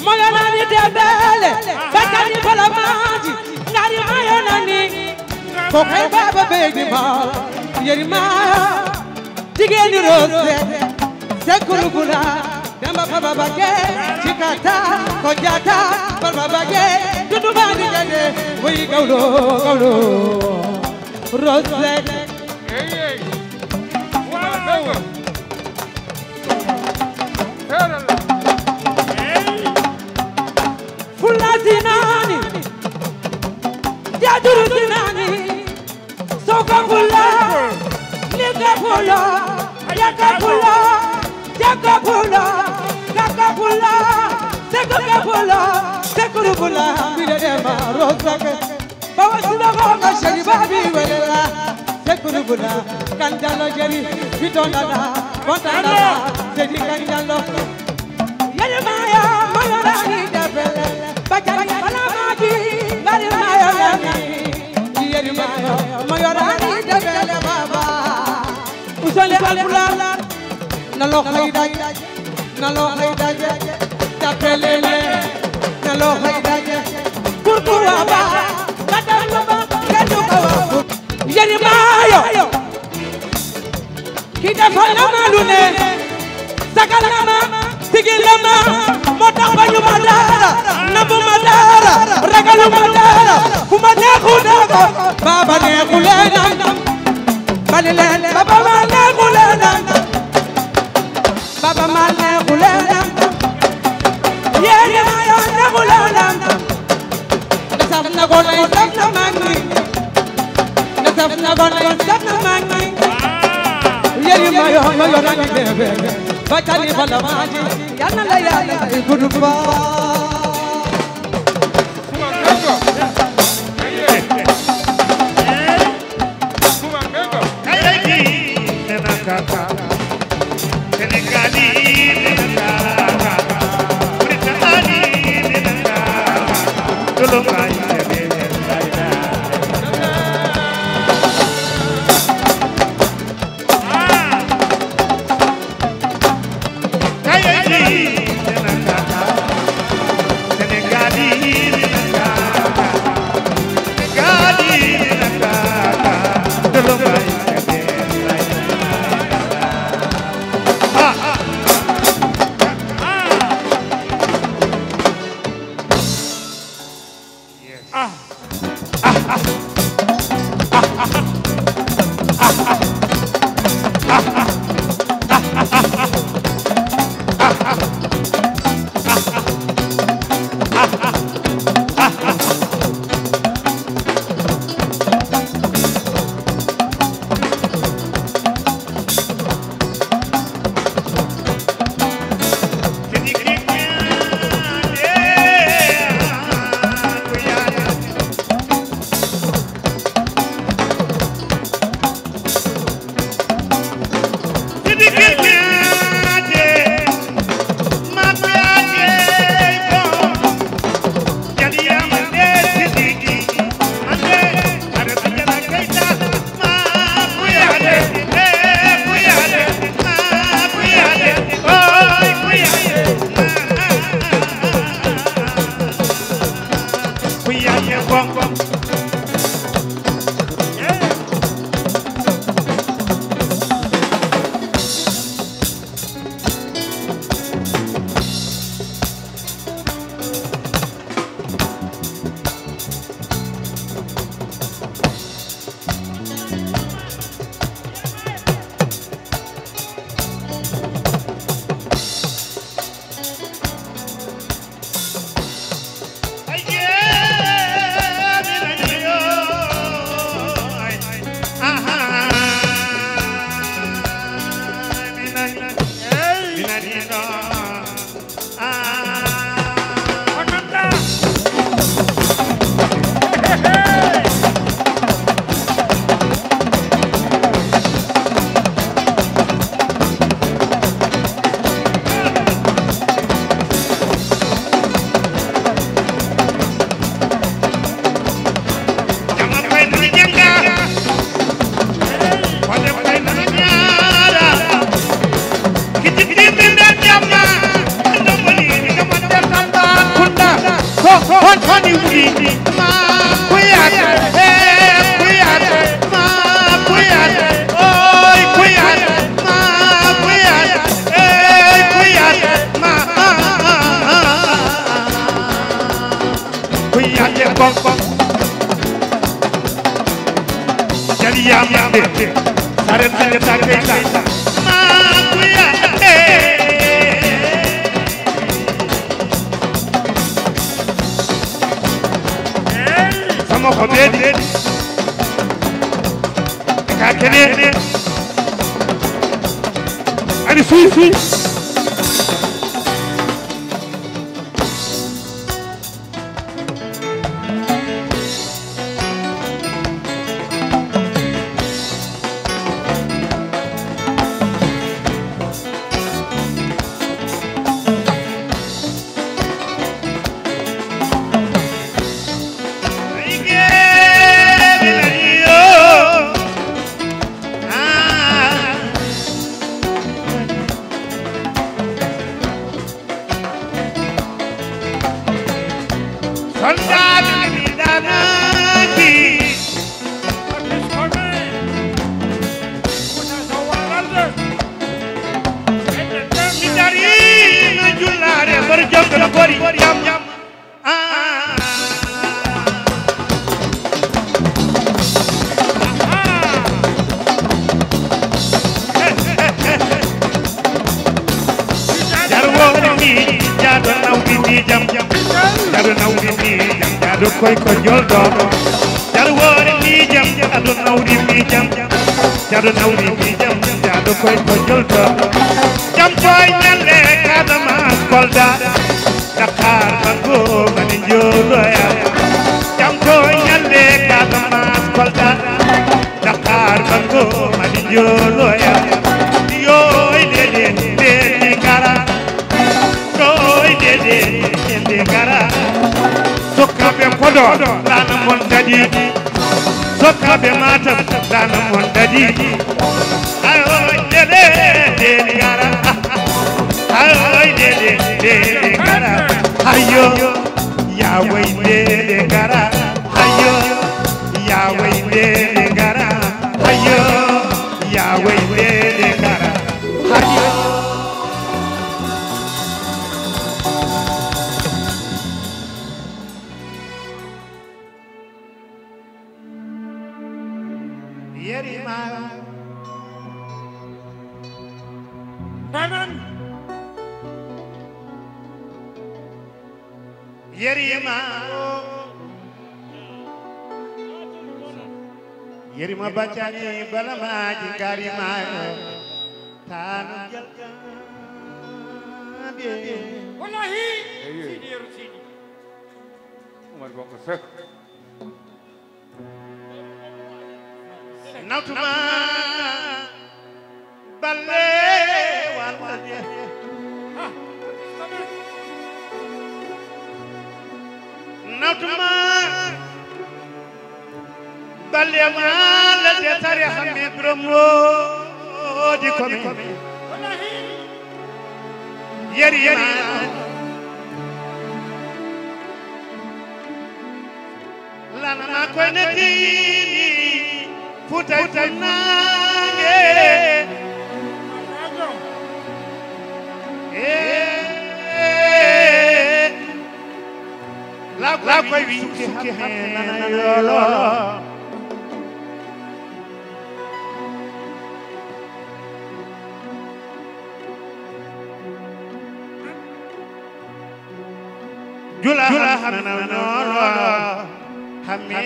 Mola nani debele. Bakani bala manji. Ngari mayo nani. Ko kay baba baby ma. Yeri mayo. Jigéeni Roose, Sekuru Bula, Demba Baba Bage, Cikata, Kojata, Baba Bage, Dudu Bani Gade, Woi Gaulo, Gaulo, Roose. Hey, hey. Wow. Hey. Fulasinani. Bula, sekuru bula, bidede ma rosake. Bawa sila ko ma shari babi welela. Sekuru bula, kandalo jeri, bidonala, bontanala, sedi kandalo. Yeri maya, mayorani debele. Bajani bala maji, bari mayorani. Yeri maya, mayorani debele baba. Usale alpulaar, na loxo yi daje, na loxo yi daje, jàppale leen, na loxo yi daje. Pourquoi pas? Nga dem na ba kenn du ko wax. Yéen maa yo. Ki defal na ma lu ne, sagal na ma, sigil na ma, moo tax bañu ma dara, nabu ma dara, ragalu ma dara, ku ma neexu dara, baba neexu leen am, bali leen, baba ma neexu leen am, baba ma neexu leen am, yéen ma yo neexu leen am. Safna gone, safna mag ñi. Na safna gone, safna mag ñi. Yeri ma yo, yo, yo, rani bebe. Batali bala maji. Yana la yana, gudu ba. Ko yiyande kon kon. Jali yamande. Saren Aminata Keita. Ma ko yiyande. Sama ko beedi. Ka kene. Ani suufi. On daaɗi mi daanaaki. Mi dariino jullaare, bor jom no bori jam. Ah. Jarwoore mi, jaaɗo nawdi mi jam. Jaaɗo nawdi mi jam, jaaɗo koy ko jolɗo. Jarwoore mi jam, jaaɗo nawdi mi jam. Jaaɗo nawdi mi jam, jaaɗo koy ko jolɗo. Jam koy ñalle Casamance Kolda. Dakar bango mani joloya. Jam koy ñalle Casamance Kolda. Dakar bango mani joloya. Yoy dede dede gara. Yoy dede dede gara. Sokkaɓe Podor, lana mon dadi. Sokkaɓe Matam, lana mon dadi. Ayo dede dede gara. Ayo dede dede gara. Ayo. Ya way dede gara, ayo. Ya way dede gara, ayo. Ya way dede gara, ayo. Yerima. Tanan. Yerima. Yerima baccani balamaaji garima. Tano jalkaɓe. Wallahi. Eyi. Sidi Yero Sidi. Umar Boko Seck. Nawtuma balle walwalde. Nawtuma balle walwalde tare hamme promo di komi. Yerima. Lanana koy ne tiini Fuuta Fuuta naange. Eh, la koy wi sukki hamme nana yolo. Jula, jula, hamnanano, hamiyam.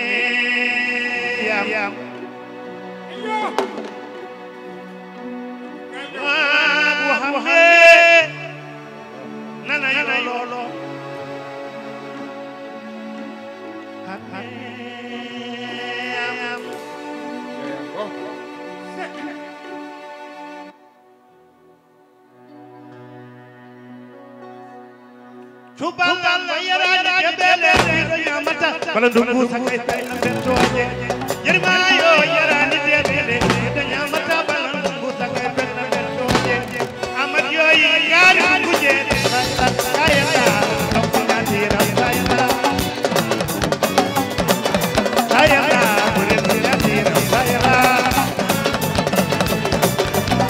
Wa, wa, hamne, nana yolo. Hamiyam. Cubalal mo yaraani jebele, miɗo ñaamata. Bala ndungu sakay pen na ɓen tooñe. Yermaayo yaraani jebele, miɗo ñaamata. Bala ndungu sakay pen na ɓen tooñe. Amad yoyi gaari kuje. Sayla, sayla, sayla, sayla. Sayla, sayla, sayla.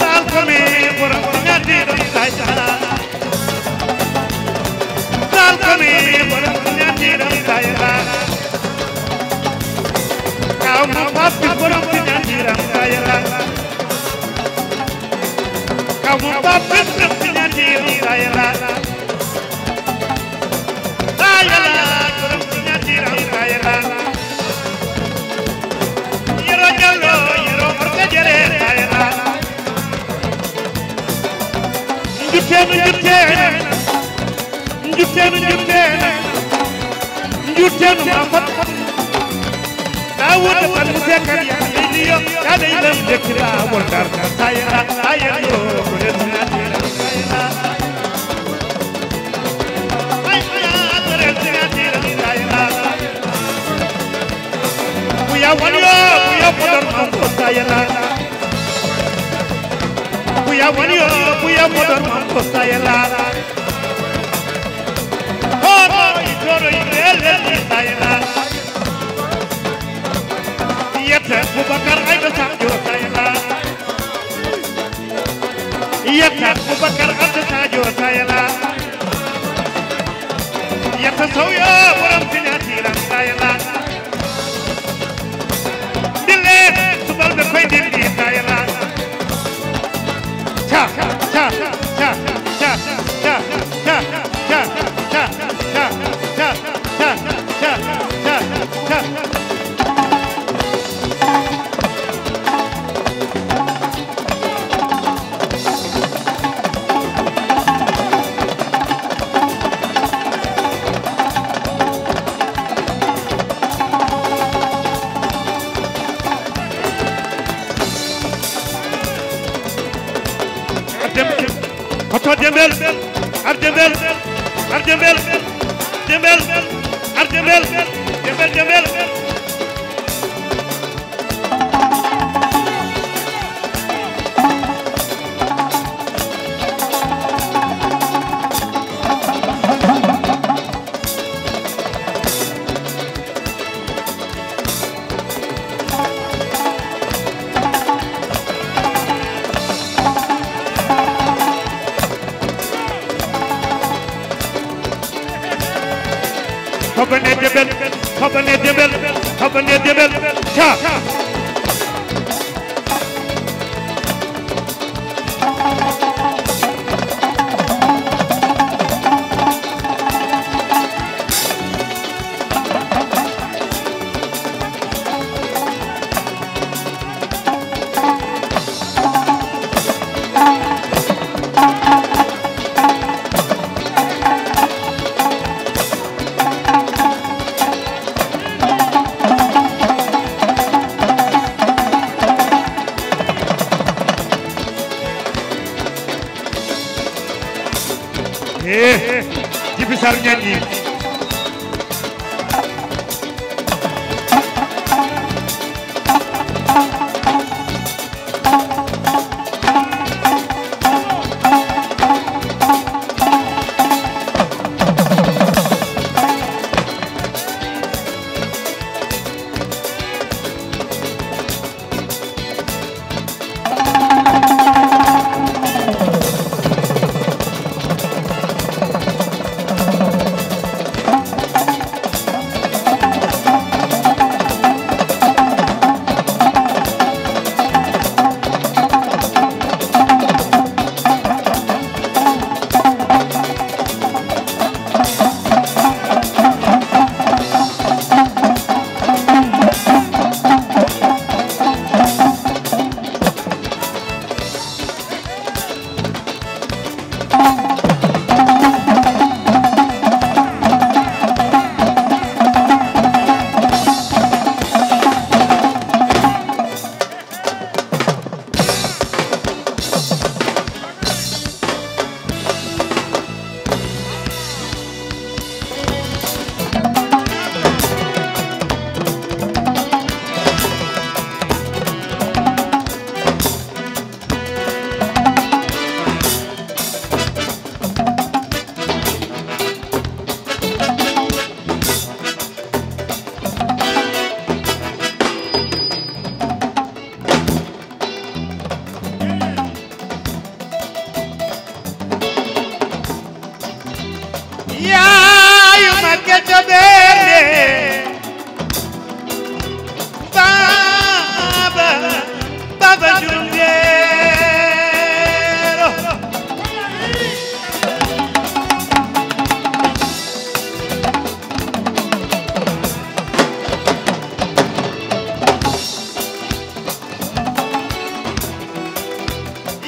Sal komi borom ñaati ɗum sayla. Sal komi borom ñaati ɗum sayla. Kaw mo papi borom ñaati ɗum sayla. Kaw mo papi borom ñaati ɗum sayla. Sayla, borom ñaati ɗum sayla. Yero Jallo, Yero Orka Jere, Sayla. Njuttenu, njuttenu, njuttenu, njuttenu, njuttenu, ma fot. Dawuda Ban Muse kan ya, iliyo, kada ilam dekira, waldar, Sayla, Sayla, yo, ko den na dira, Sayla. Ay, ay, ay, ay, ay, ay, ay, ay. Kuya wani yo, kuya kodor mambo sayela. Kuya wani yo, kuya kodor mambo sayela. Hono itoro irele Yetta Boubacar Aïda Sadio Kayla. Yetta Boubacar Aïda Sadio Kayla. Yetta Sow yo borom signature am Kayla. Dille subalɓe koye ndinɗi Kayla. Cha, cha, cha. Hoto Dembel, ar Dembel, ar Dembel, Dembel, ar Dembel, Dembel, Dembel. Hoɓɓane Dembel, hoɓɓane Dembel, hoɓɓane Dembel, cha! Eh, Jibi Sar ñaññi. Yaayu Makka to ɓernde. Baba, Baba Jurum Jeero.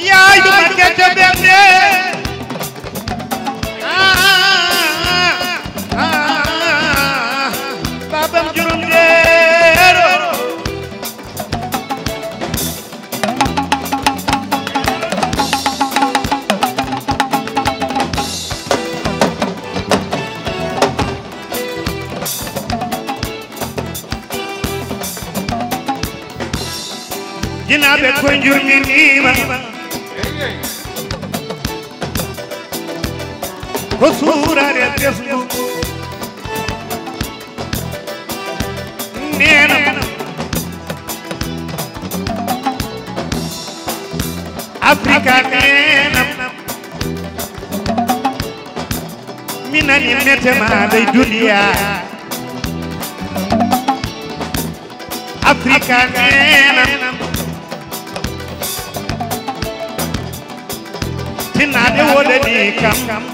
Yaayu Makka to ɓernde. Ah, ah, ah, ah. Babam Jurum Jeero. Jinaaɓe ko njurminiima ko suuraare ɓesngu. Afrika neenam, mi nani mete ma ley duniya. Afrika neenam, tinnaade woɗani kam,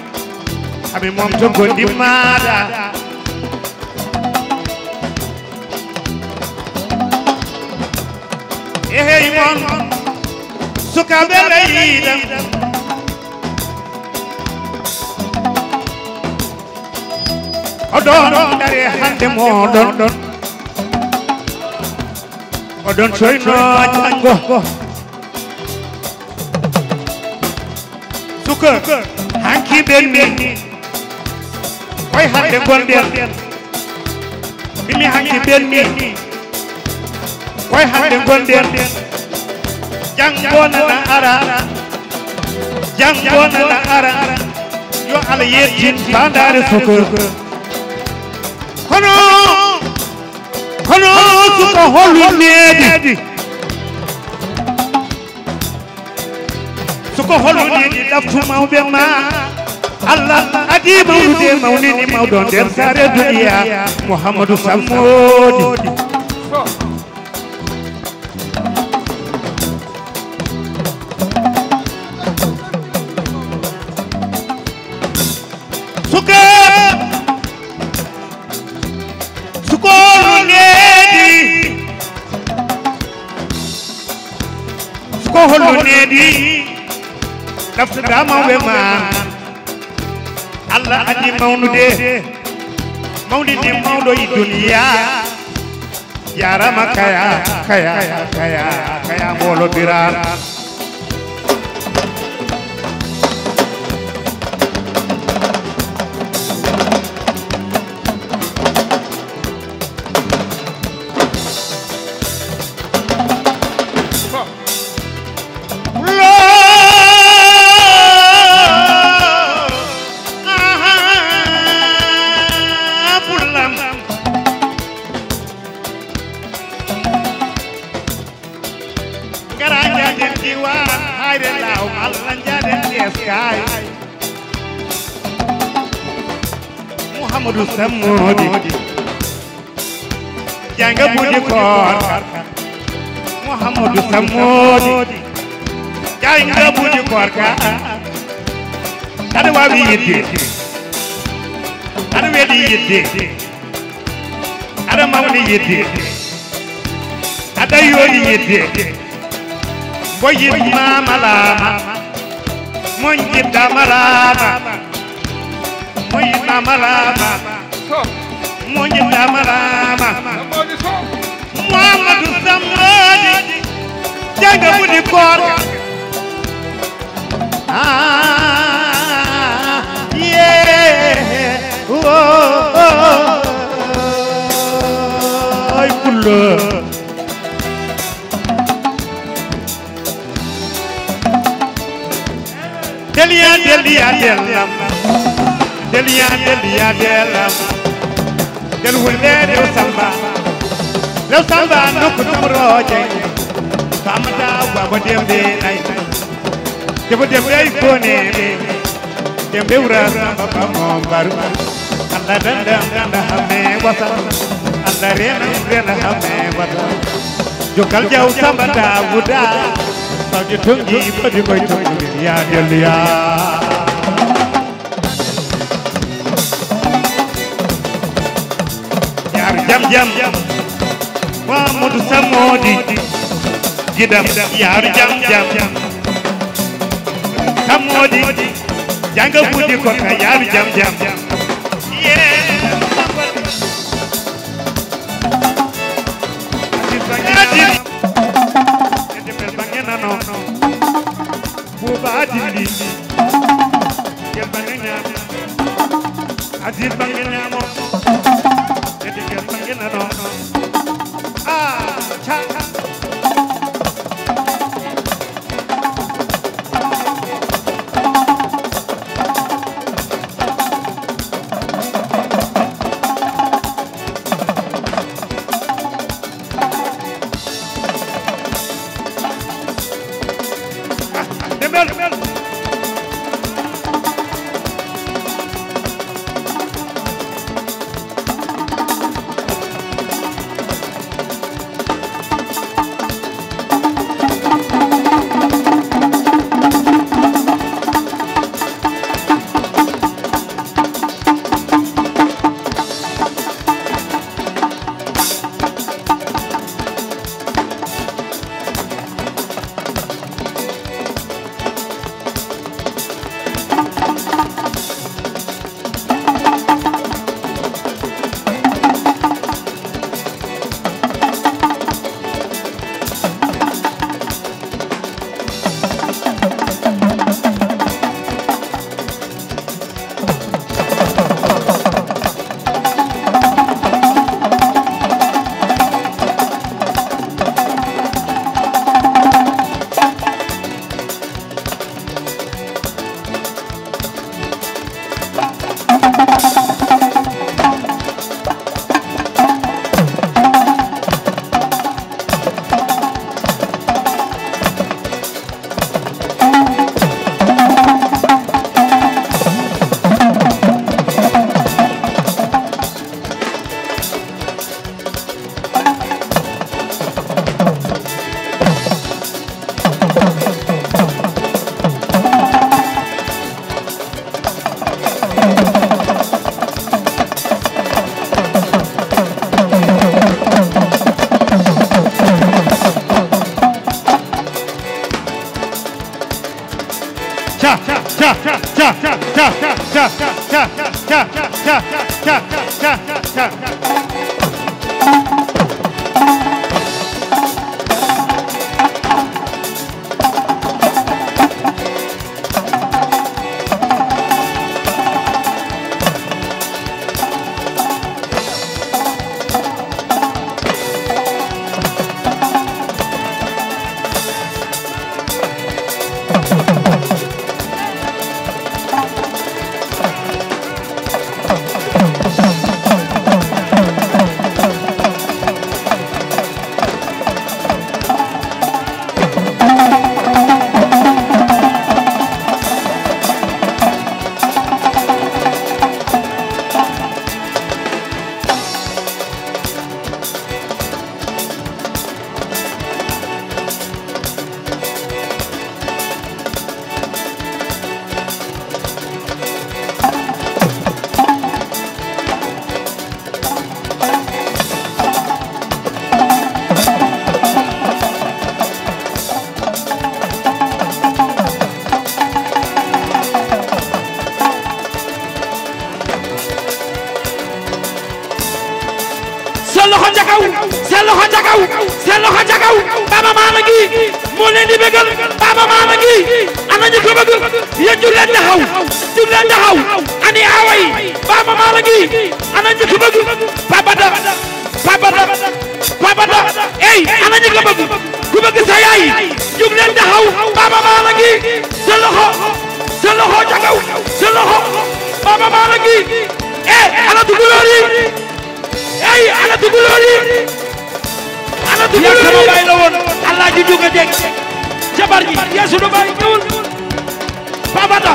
ami momto gondi maɗa. Ehey mon, sukaaɓe leyɗam. Oɗon dare hannde moɗon. Oɗon coyno janngo. Suka, hanki ɓenni. Koy hannde gonɗen. Mimi hanki ɓenni. Koy hannde gonɗen. Janngo nana ara. Janngo nana ara. Yo Allah yettin faandaare suka. Kono, kono suka holu needi. Suka holu needi ɗaftu mawɓe ma. Allah adi mawnude mawnini mawɗo nder saare duniya. Muhammadu Sammodi. Suka, suka holu needi. Suka holu needi. Ɗaftuɗa mawɓe ma. Allah adi mawnude. Mawnini mawɗo e duniya. Jarama kaya, kaya, kaya, kaya mboolo Biraan. Ngara jaaden diwan hayre law Allah jaaden eskay. Muhammadu Sammodi. Janga budi korka. Muhammadu Sammodi. Janga budi korka. Aɗa wawi yidde. Aɗa weli yidde. Aɗa mawni yidde. Aɗa yooɗi yidde. Mbo yiɗ mama lama. Mo jiɗɗa malama. Mo yiɗɗa malama. Mo jiɗɗa malama. Muhammadu Sammodi. Janga budi korka. Ah, yeah. Oh, oh, oh. Ay, pullo. Deliya, deliya, delam. Deliya, deliya, delam. Del wulle, dew samba. Dew samba, nokku tumroje. Famata, wabo dembe, nay. Debbo debbo ay kone ɓe. Dembe wura samba bamo mbaru. Allah dandam danda hamme wasa. Allah renam rena hamme wasa. Jokal jaw samba Dawuda. Sawje tongi badi koy tongi ya deliya. Yaaru jam jam. Mamadou Samodi. Gidam yaaru jam jam. Samodi. Janga budi ko ka yaaru jam jam. Yeah. Adil bangena no. Buuba adilli. Gel bange ñaamo. Adil bange ñaamo. Ede gel bange nano. Ah, cha. Seen loxo ca kaw, seen loxo ca kaw, seen loxo ca kaw. Baaba Maal a ngi, moo leen di bégal. Baaba Maal a ngi, ana ñi ko bëgg? Yéen jug leen taxaw, jug leen taxaw. Ani awa yi, Baaba Maal a ngi, ana ñi ko bëgg? Papa Da, Papa Da, Papa Da. Ey, ana ñi ko bëgg? Ku bëgg sa yaay, jug leen taxaw. Baaba Maal a ngi, seen loxo, seen loxo ca kaw, seen loxo. Baaba Maal a ngi. Eh, ana tukulóor yi? Ey, ana tukulóor yi? Ana tukulóor yi? Yaa sama baay la woon, Alaaji Njuga Jeŋ. Jabar ji, yaa sunu baay, ñëwal. Papa Da.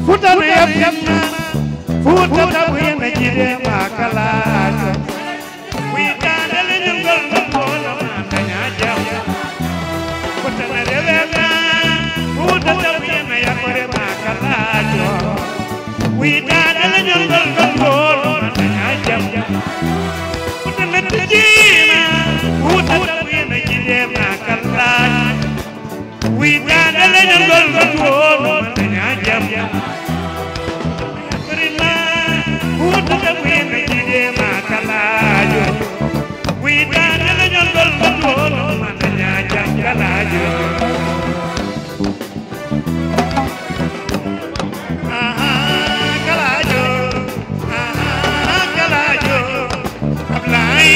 Fuuta no yaɓɓinna, Fuuta taɓu ene jiɗe ma kalaajo. Wiytaande leñol ngol ngol woono ma daña jam. Fuuta no rewe ma, Fuuta taɓu ene yaɓore ma kalaajo. Wiytaande leñol ngol ngol woono ma daña jam. Fuuta no tijjima, Fuuta taɓu ene jiɗe ma kalaajo. Wiytaande leñol ngol ngol woono ma daña jam. Rima, Fuuta taɓu ene jiɗe ma kalaajo. Wiytaande leñol ngol ngol woono ma daña jam kalaajo. Aha, kalaajo. Aha, kalaajo. Ablaay.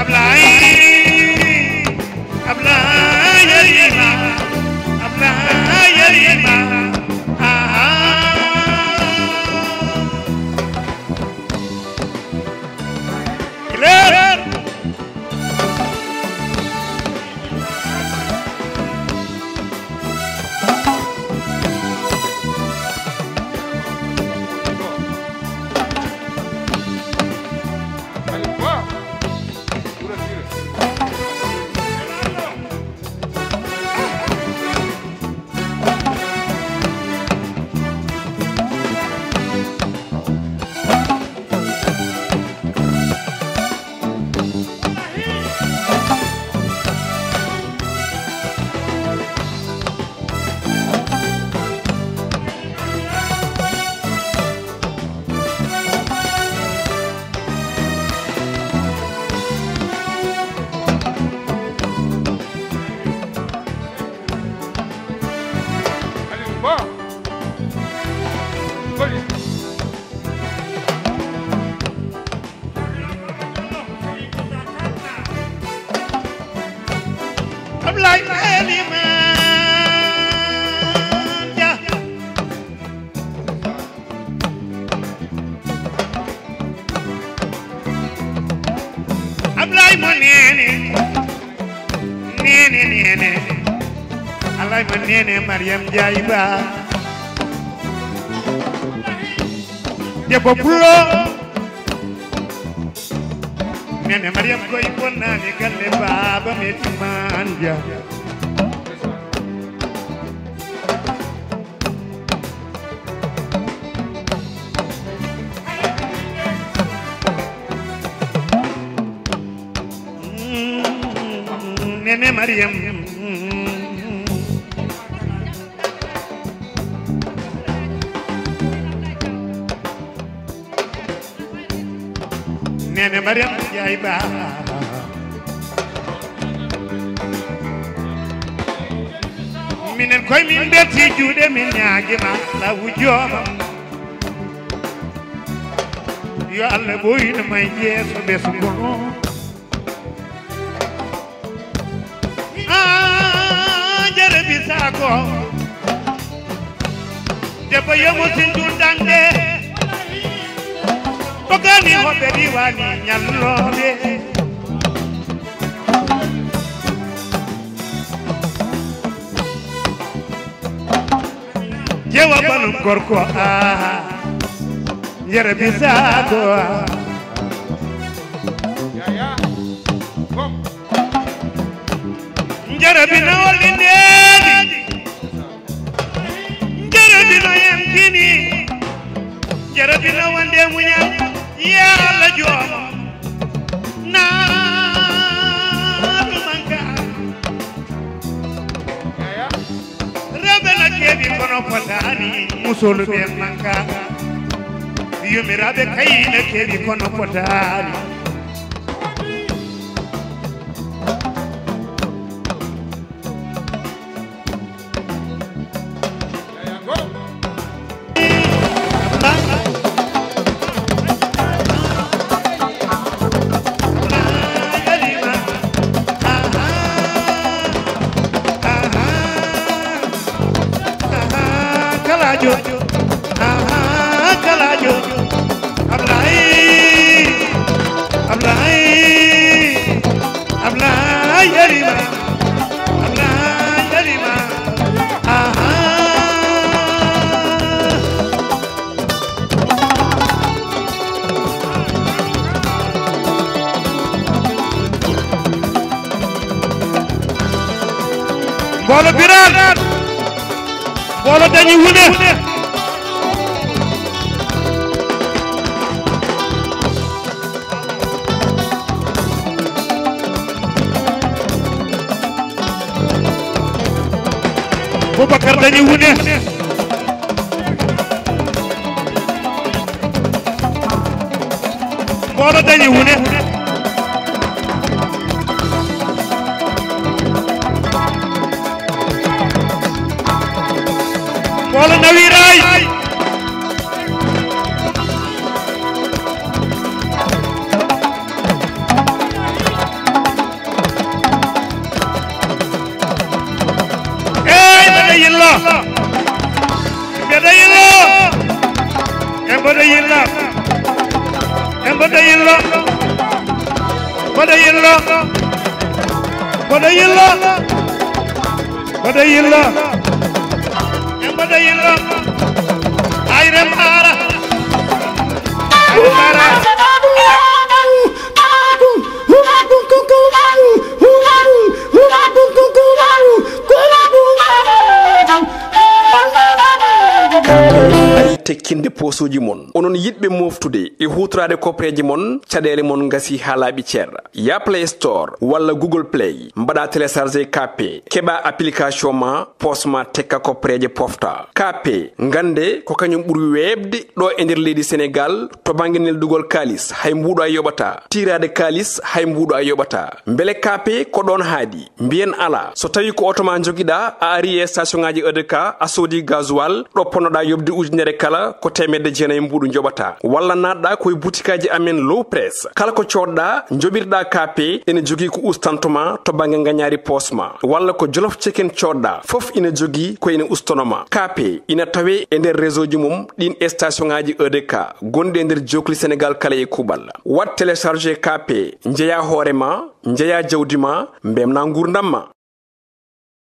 Ablaay, Ablaay yarima, Ablaay Bon. Kodi. Ablaye Eliman Dia. Ablaye mo nene, nene, nene. Ablaye mo nene, Mariam Ndiaye Ba. Debbo pullo. Nene Mariam koy bonnani galle baba me Timan Dia. Mm, Nene Mariam. Nene Mariam Ndiaye Ba. Minen koye min berti juuɗe min ñaagima law jooma. Yo Allah ɓoyno may jeeso ɓesngo. Ah, jarabi sago. Debbo yomo sintun dande. Ko gani hoɓe diwani ñalloɓe. Jewa banum gorko, ah, jarabi sago, ah. Jarabi na wali neni. Jarabi no yamkini. Jarabi no wande muñal. Ya Allah jooma. Na manka. Rewɓe na keewi kono potaani, musolɓe manka. Yumiraaɓe kay na keewi kono potaani. Aha, aha, aha, kalaajo. Aha, kalaajo. Ablaye, Ablaye, Ablaye Yarima. Ablaye Yarima. Aha. Mboolo Biraan. Mboolo dañi hunde. Boubacar dañi hunde. Mboolo dañi hunde. Mboolo nawi raay. Ey, mboɗo yillo. Mboɗo yillo. E mboɗo yillo. E mboɗo yillo. Mboɗo yillo. Mboɗo yillo. Mboɗo yillo. E mboɗo yillo. Ayre mbaara. Ayre mbaara. tekkinde poosuuji mon. Onon yiɗɓe moftude e huutoraade koppereeje mon, caɗeele mon ngasi haa laaɓi cer. Ya Play Store walla Google Play, mbaɗa télécharger Kaape, keɓa application ma, poos ma tekka koppereeje pofta. Kaape, ngannde ko kañum ɓuri weeɓde ɗo e nder leydi Senegaal to bannge neldugol kaalis, hay mbuuɗo a yoɓata. Tiiraade kaalis, hay mbuuɗo a yoɓata. Mbele Kaape ko ɗoon haadi? Mbiyen alaa. So tawi ko oto ma njogiɗa, a ari e station ngaji E D K, a soodi gasoil, ɗo ponnoɗa yoɓde ujunere kala, ko teemedde jeenayi mbuuɗu njoɓata. Walla naatɗa ko e butikaji amen Low Press. Kala ko coodɗa, njoɓirɗa Kaape, ene jogii ko ustantoma to bannge ngañaari poos ma. Walla ko Jolof Chicken coodɗa, fof ina jogii ko ene ustonoma. Kaape ina tawe e nder réseau ji mum ɗin station ngaji E D K gonɗi e nder jokli Senegaal kala e kuuɓal. Waɗ télécharger Kaape, njeya hoore ma, njeya jawdi ma, mbemna nguurndam ma.